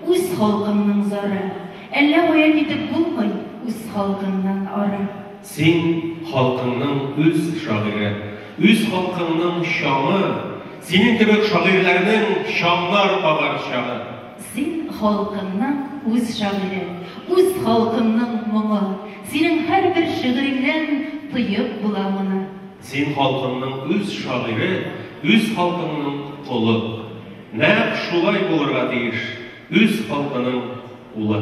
[SPEAKER 1] үз халкыңның зары. Әллә кая китеп булмый үз халкыңнан ары.
[SPEAKER 2] Син халкыңның үз шагыйре, үз халкыңның чаңы. Синең кебек шагыйрьләрнең чаңнар кагар чагы.
[SPEAKER 1] Син халкыңның үз шагыйре, үз халкыңның моңы. Синең һәрбер шигыреңнән тоеп була моны.
[SPEAKER 2] Син халкыңның үз шагыйре, үз халкыңның колы. Нәкъ шулай булырга тиеш үз халкының улы.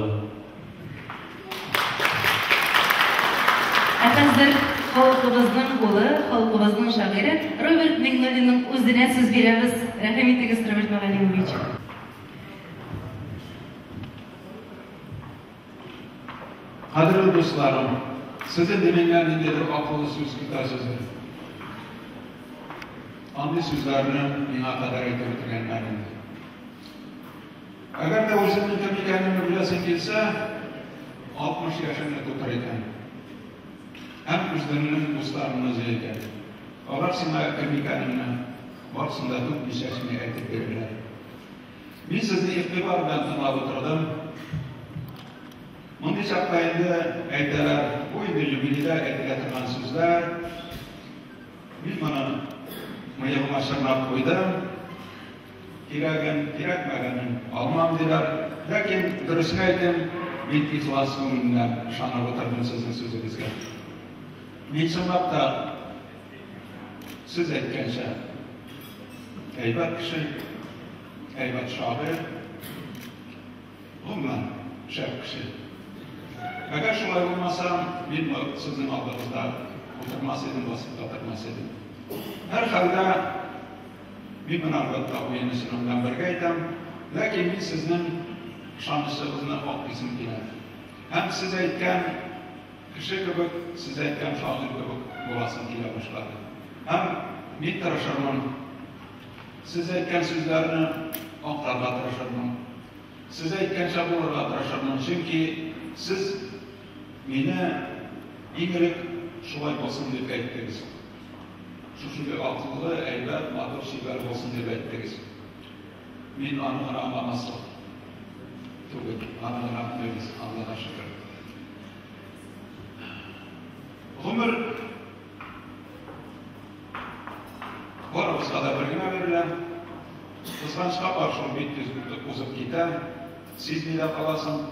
[SPEAKER 1] Ә хәзер халкыбызның улы, халкыбызның шагыйре Роберт Миңнуллинның үзенә сүз бирәбез. Рәхим итегез, Роберт Мәгалимович.
[SPEAKER 17] Кадерле дусларым, сез инде миннән ниндидер акыллы сүз көтәсез. Андый сүзләрне миңа кадәр әйтеп бетергәннәр инде. Әгәр дә үземнең кем икәнемне беләсең килсә, 60 яшемне тутыр икән. Һәм үзләренең дусларымны җый икән. Алар сиңа кем икәнеңне барысын да түкми-чәчми әйтеп бирерләр. Мин сезне игътибар белән тыңлап утырдым. Мондый чакта инде әйтәләр, бу инде юбилейда әйтелә торган сүзләр. Мин моны мыегыма чорнап куйдым. Кирәген, кирәкмәгәнен алмам, диләр. Ләкин, дөресен әйтим, мин ихлас күңелемнән ышанып утырдым сезнең сүзегезгә. Мин чынлап та, сез әйткәнчә, әйбәт кеше, әйбәт шагыйрь, гомумән, шәп кеше. Әгәр шулай булмасам, мин сезнең алдыгызда утырмас идем, басып та тормас идем. Һәрхәлдә, Мин моны, әлбәттә, уен-чыным белән бергә әйтәм, ләкин мин сезнең ышанычыгызны аклыйсым килә. Һәм сез әйткән кеше кебек, сез әйткән шагыйрь кебек буласым килә башлады. Һәм мин тырышырмын, сез әйткән сүзләрне акларга тырышырмын, сез әйткәнчә булырга тырышырмын, чөнки сез мине иң элек шулай булсын дип әйттегез. Шушындый акыллы, әйбәт, матур, чибәр булсын дип әйттегез. Мин аны гына аңламаслык түгел, аны гына аңлыйбыз, Аллага шөкер. Гомер барыбызга да бер генә бирелә. Кызганычка каршы, ул бик тиз узып китә, сизми дә каласың.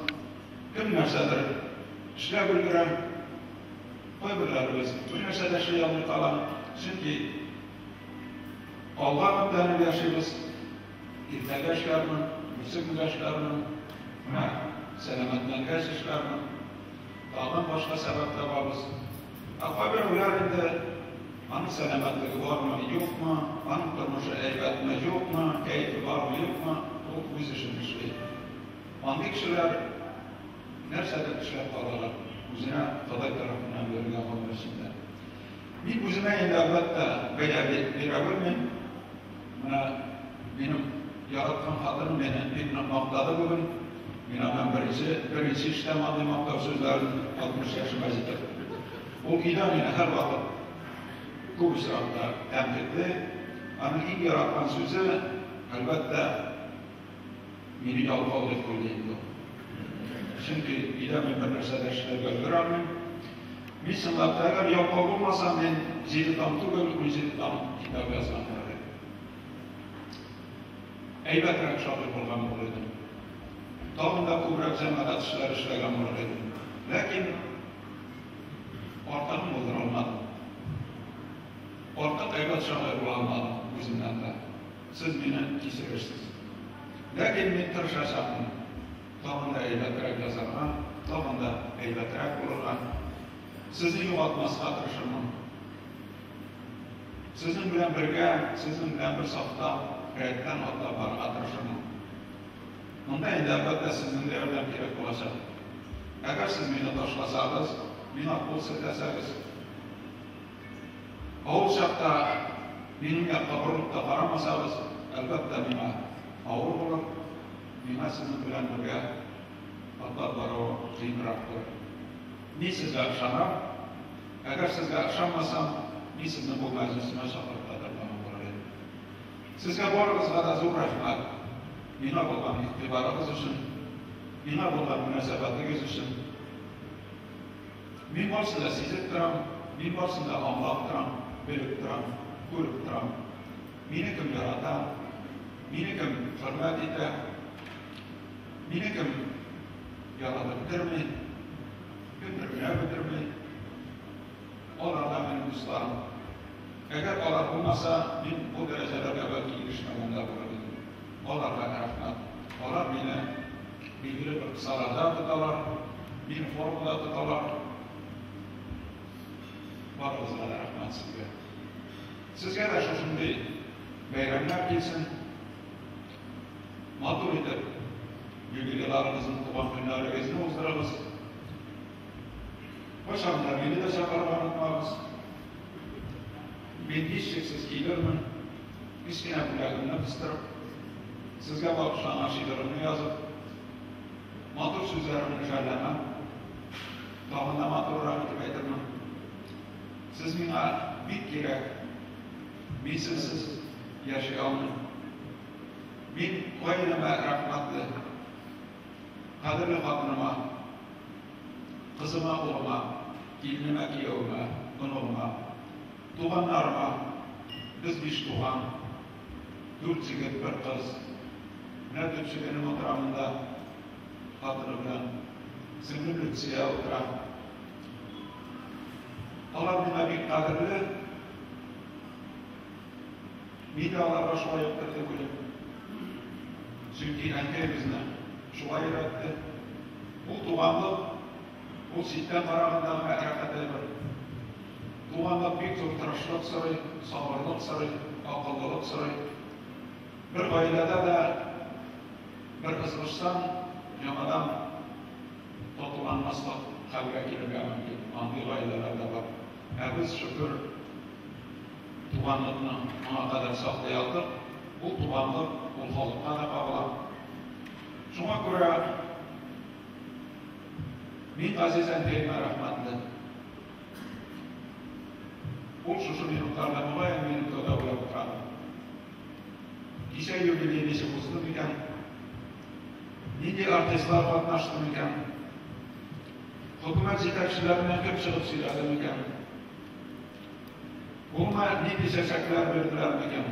[SPEAKER 17] Кем нәрсәдер эшләп өлгерә, Кайберләребез бернәрсә дә эшли алмый кала, чөнки алга өметләнеп яшибез, иртәгә эшләрмен, берсекөнгә эшләрмен, менә сәламәтләнгәч эшләрмен, тагын башка сәбәп табабыз. Ә кайберәүләр инде аның сәламәтлеге бармы, юкмы, аның тормышы әйбәтме, юкмы, кәефе бармы, юкмы, ул үз эшен эшли. Андый кешеләр Нәрсәдер эшләп калалар, үзенә Ходай тарафыннан бирелгән гомер эчендә. Мин үземә инде, әлбәттә, бәя бирә белмим. Менә минем яраткан хатыным мине бик нык мактады бүген. Мин аннан беренче, беренче ишетәм андый мактау сүзләрен 60 яшемә җитеп. Ул өйдә мине һәрвакыт күп очракта тәнкыйтьли. Аның иң яраткан сүзе, әлбәттә, Мине ялкау дип уйлый инде ул. Чөнки өйдә мин бернәрсә дә эшләргә өлгерә алмыйм. Мин чынлап та, әгәр ялкау булмасам, мин җиде том түгел, 17 том китап язган булыр идем. Әйбәтрәк шагыйрь булган булыр идем. Тагын да күбрәк җәмәгать эшләре эшләгән булыр идем. Ләкин артыгын булдыра алмадым. Артык әйбәт шагыйрь була алмадым үземнән дә. Сез мине кичерерсез. Ләкин мин тырышачакмын. Тагын да әйбәтрәк язарга, тагын да әйбәтрәк булырга. Сезне югалтмаска тырышырмын. Сезнең белән бергә, сезнең белән бер сафта, рәттән атлап барырга тырышырмын. Монда инде, әлбәттә, сезнең дә ярдәм кирәк булачак. Әгәр сез мине ташласагыз, миңа кул селтәсәгез, Авыр чакта минем якка борылып та карамасагыз, әлбәттә, миңа авыр булыр, миңа сезнең белән бергә атлап баруы кыенрак булыр. Мин сезгә ышанам. Әгәр сезгә ышанмасам, мин сезне бу мәҗлесемә чакырып та тормаган булыр идем. Сезгә барыгызга да зур рәхмәт, миңа булган игътибарыгыз өчен, миңа булган мөнәсәбәтегез өчен. Мин барысын да сизеп торам, мин барысын да аңлап торам, белеп торам, күреп торам. Мине кем ярата, мине кем хөрмәт итә, мине кем яратып бетерми, кемдер өнәп бетерми. Алар да минем дусларым. Әгәр алар булмаса, мин бу дәрәҗәләргә бәлки ирешмәгән дә булыр идем. Аларга рәхмәт. Алар мине билгеле бер кысаларда тоталар, мине формада тоталар. Барыгызга да рәхмәт сезгә. Сезгә дә шушындый бәйрәмнәр килсен. Матур итеп юбилейларыгызны, туган көннәрегезне уздырыгыз. Кайчан да мине дә чакырырга онытмагыз. Мин һичшиксез килермен. Кечкенә бүләгемне кыстырып, сезгә багышланган шигыремне язып, матур сүзләремне жәлләмәм. Тагын да матуррак итеп әйтермен. Сез миңа бик кирәк. Мин сезсез яши алмыйм. Мин гаиләмә рәхмәтле. Кадерле хатыныма, кызыма, улыма, киленемә, киявемә, оныгыма, туганнарыма, без биш туган, дүрт егет, бер кыз. Менә төпчегенем утыра монда, хатыны белән. Сеңлем Люция утыра. Алар миңа бик кадерле. Мин дә аларга шулай уктыр дип уйлыйм. Чөнки әнкәй безне шулай өйрәтте. Ул туганлык, ул читтән караганда гына рәхәт әйбер. Туганлык бик зур тырышлык сорый, сабырлык сорый, акыллылык сорый. Бер гаиләдә дә бер ызгышсаң, яңадан татуланмаслык хәлгә килергә мөмкин. Андый гаиләләр дә бар. Ә без, шөкер, туганлыкны моңа кадәр саклый алдык. Ул туганлык, ул халыкка да кагыла. Шуңа күрә мин газиз әнкәемә рәхмәтле. Ул шушы минутларда мөгаен минем турыда уйлап утырадыр. Кичә юбилей ничек узды микән? Нинди артистлар катнашты микән? Хөкүмәт җитәкчеләреннән кем чыгып сөйләде микән? Гомумән, нинди чәчәкләр бирделәр микән?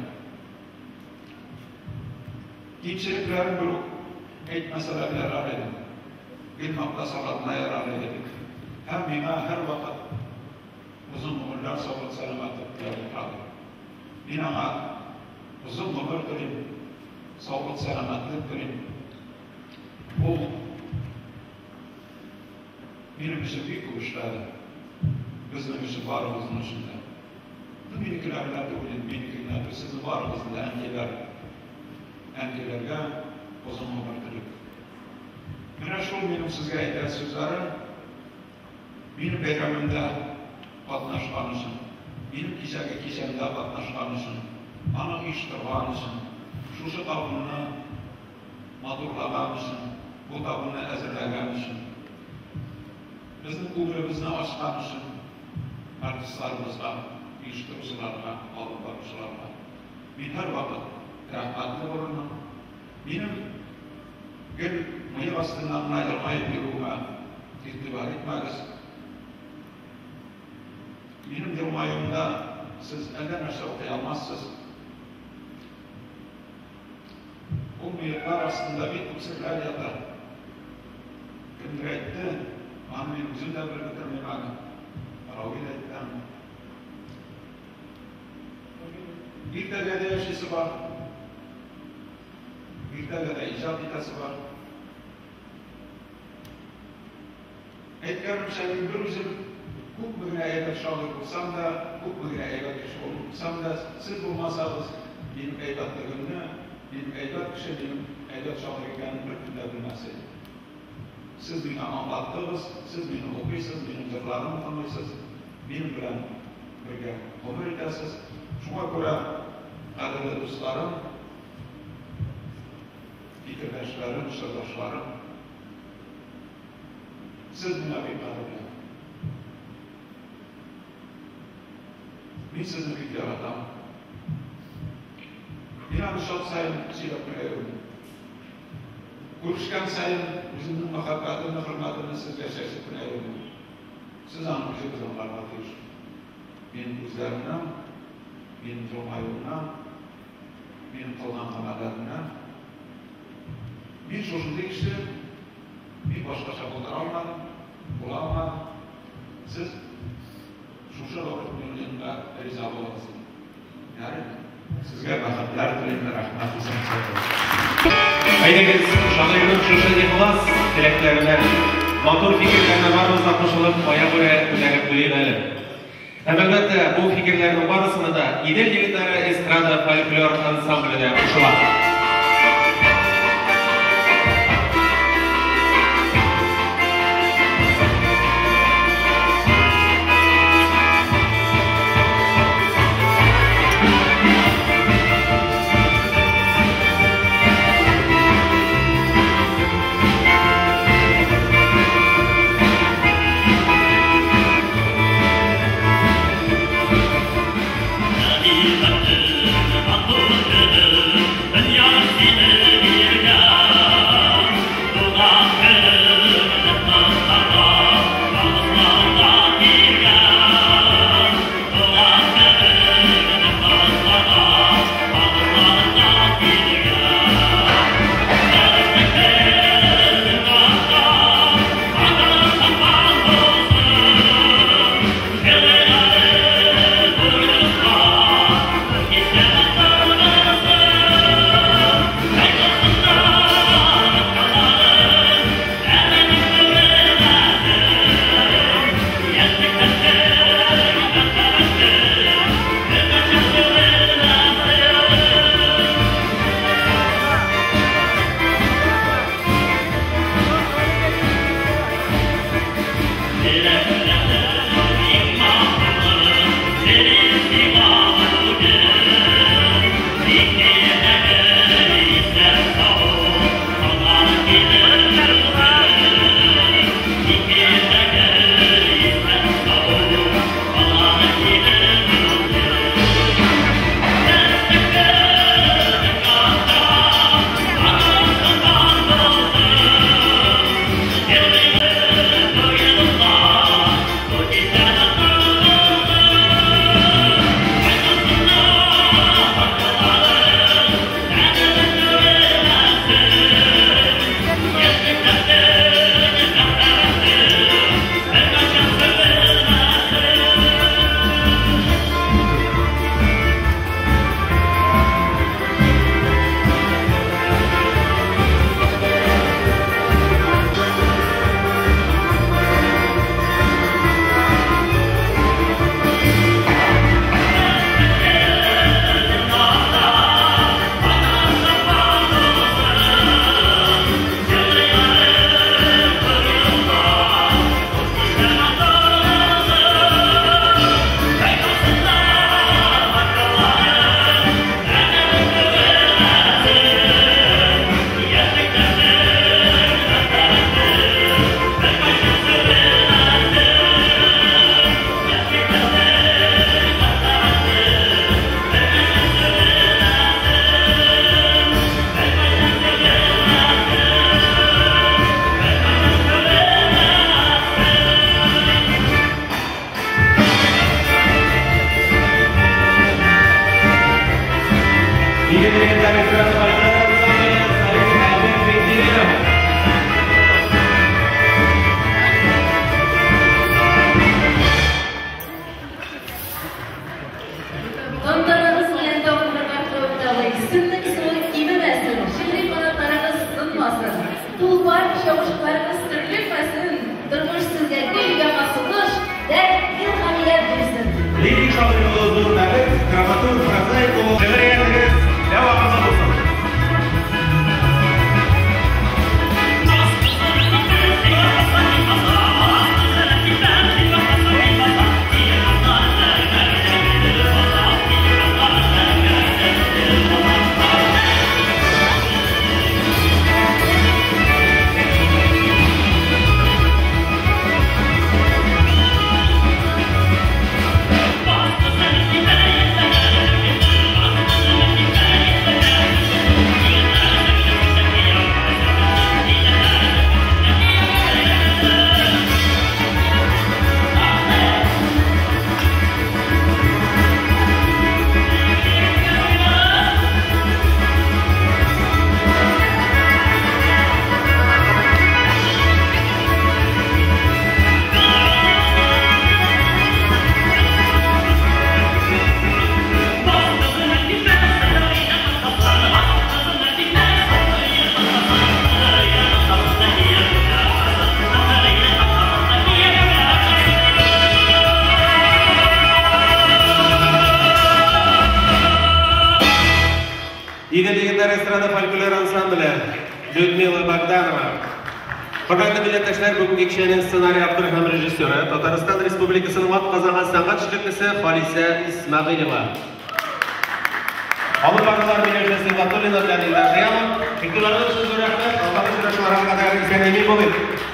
[SPEAKER 17] Кимчелекләрен бер үк әйтмәсәләр ярар иде. Гел мактасалар гына ярар иде бит. Һәм миңа һәрвакыт озын гомерләр, саулык, сәламәтлек теләп утырадыр. Мин аңа озын гомер телим, саулык, сәламәтлек телим. Ул минем өчен бик күп эшләде. Безнең өчен, барыбызның өчен дә. Ну, минекеләр генә түгел инде, минеке генә түгел, сезнең барыгызның да әнкәйләр, әнкәйләргә озын гомер телик. Менә шул минем сезгә әйтәсе сүзләрем. Минем бәйрәмемдә катнашкан өчен, минем кичәге кичәмдә катнашкан өчен, аны оештырган өчен, шушы табынны матурлаган өчен, бу табынны әзерләгән өчен, безнең күңелебезне ачкан өчен артистларыбызга, оештыручыларга, алып баручыларга мин һәрвакыт рәхмәтле булырмын. Минем гел мыек астыннан гына елмаеп йөрүемә игътибар итмәгез. Минем елмаюымда сез әллә нәрсә укый алмассыз. Ул мыеклар астында бик күп серләр ята. Кемдер әйтте, аны мин үзем дә белеп бетермим әле. Равил әйтте аны. Иртәгә дә яшисе бар. Иртәгә дә иҗат итәсе бар. Әйткәнемчә, мин бер үзем күпме генә әйбәт шагыйрь булсам да, күпме генә әйбәт кеше булсам да, сез булмасагыз, минем әйбәтлегемне, минем әйбәт кеше, минем әйбәт шагыйрь икәнемне беркем дә белмәс иде. Сез миңа аңлаттыгыз, сез мине укыйсыз, минем җырларымны тыңлыйсыз, минем белән бергә гомер итәсез. Шуңа күрә, кадерле дусларым, фикердәшләрем, чордашларым, сез миңа бик кадерле. Мин сезне бик яратам. Мин аны чак саен сөйләп кенә йөрмим. Күрешкән саен үземнең мәхәббәтемне, хөрмәтемне сезгә чәчеп кенә йөрмим. Сез аны үзегез аңларга тиеш. Минем күзләремнән, минем елмаюымнан, минем кылган гамәлләремнән. Мин шушындый кеше, мин башкача булдыра алмадым, була алмадым. Сез шушы Роберт Миңнуллинга риза булыгыз инде. Ярыймы? Сезгә бәхетләр телим, рәхмәт, исән-сау булыгыз.
[SPEAKER 2] Әйдәгез, шагыйрьнең шушы ихлас теләкләренә, матур фикерләренә барыбыз да кушылып, аягүрә күтәреп куйыйк әле. Һәм, әлбәттә, бу фикерләрнең барысына да Идел егетләре эстрада фольклор ансамбле дә кушыла.
[SPEAKER 1] Сөннең суы кимемәсен, шигъри канатларыгыз сынмасын, тулпар чабышкыларыгыз сөрлекмәсен, тормыш сезгә гел яңа сулыш, дәрт, илһамият бирсен.
[SPEAKER 2] Лирик шагыйрь булу зур бәхет, драматург, прозаик булу шигъриятегез дәвамлы булсын. Идел егетләр эстрада фольклор ансамбле Людмила Богданова. Хөрмәтле милләттәшләр, бүгенге кичәнең сценарий авторы һәм режиссеры Татарстан Республикасының атказанган сәнгать эшлеклесе Халисә Исмәгыйлева. Алып баручылар Миләүшә Сибгатуллина белән Илдар Зыянов. Игътибарыгыз өчен зур рәхмәт. Алдагы очрашуларга кадәр исән-имин булыйк.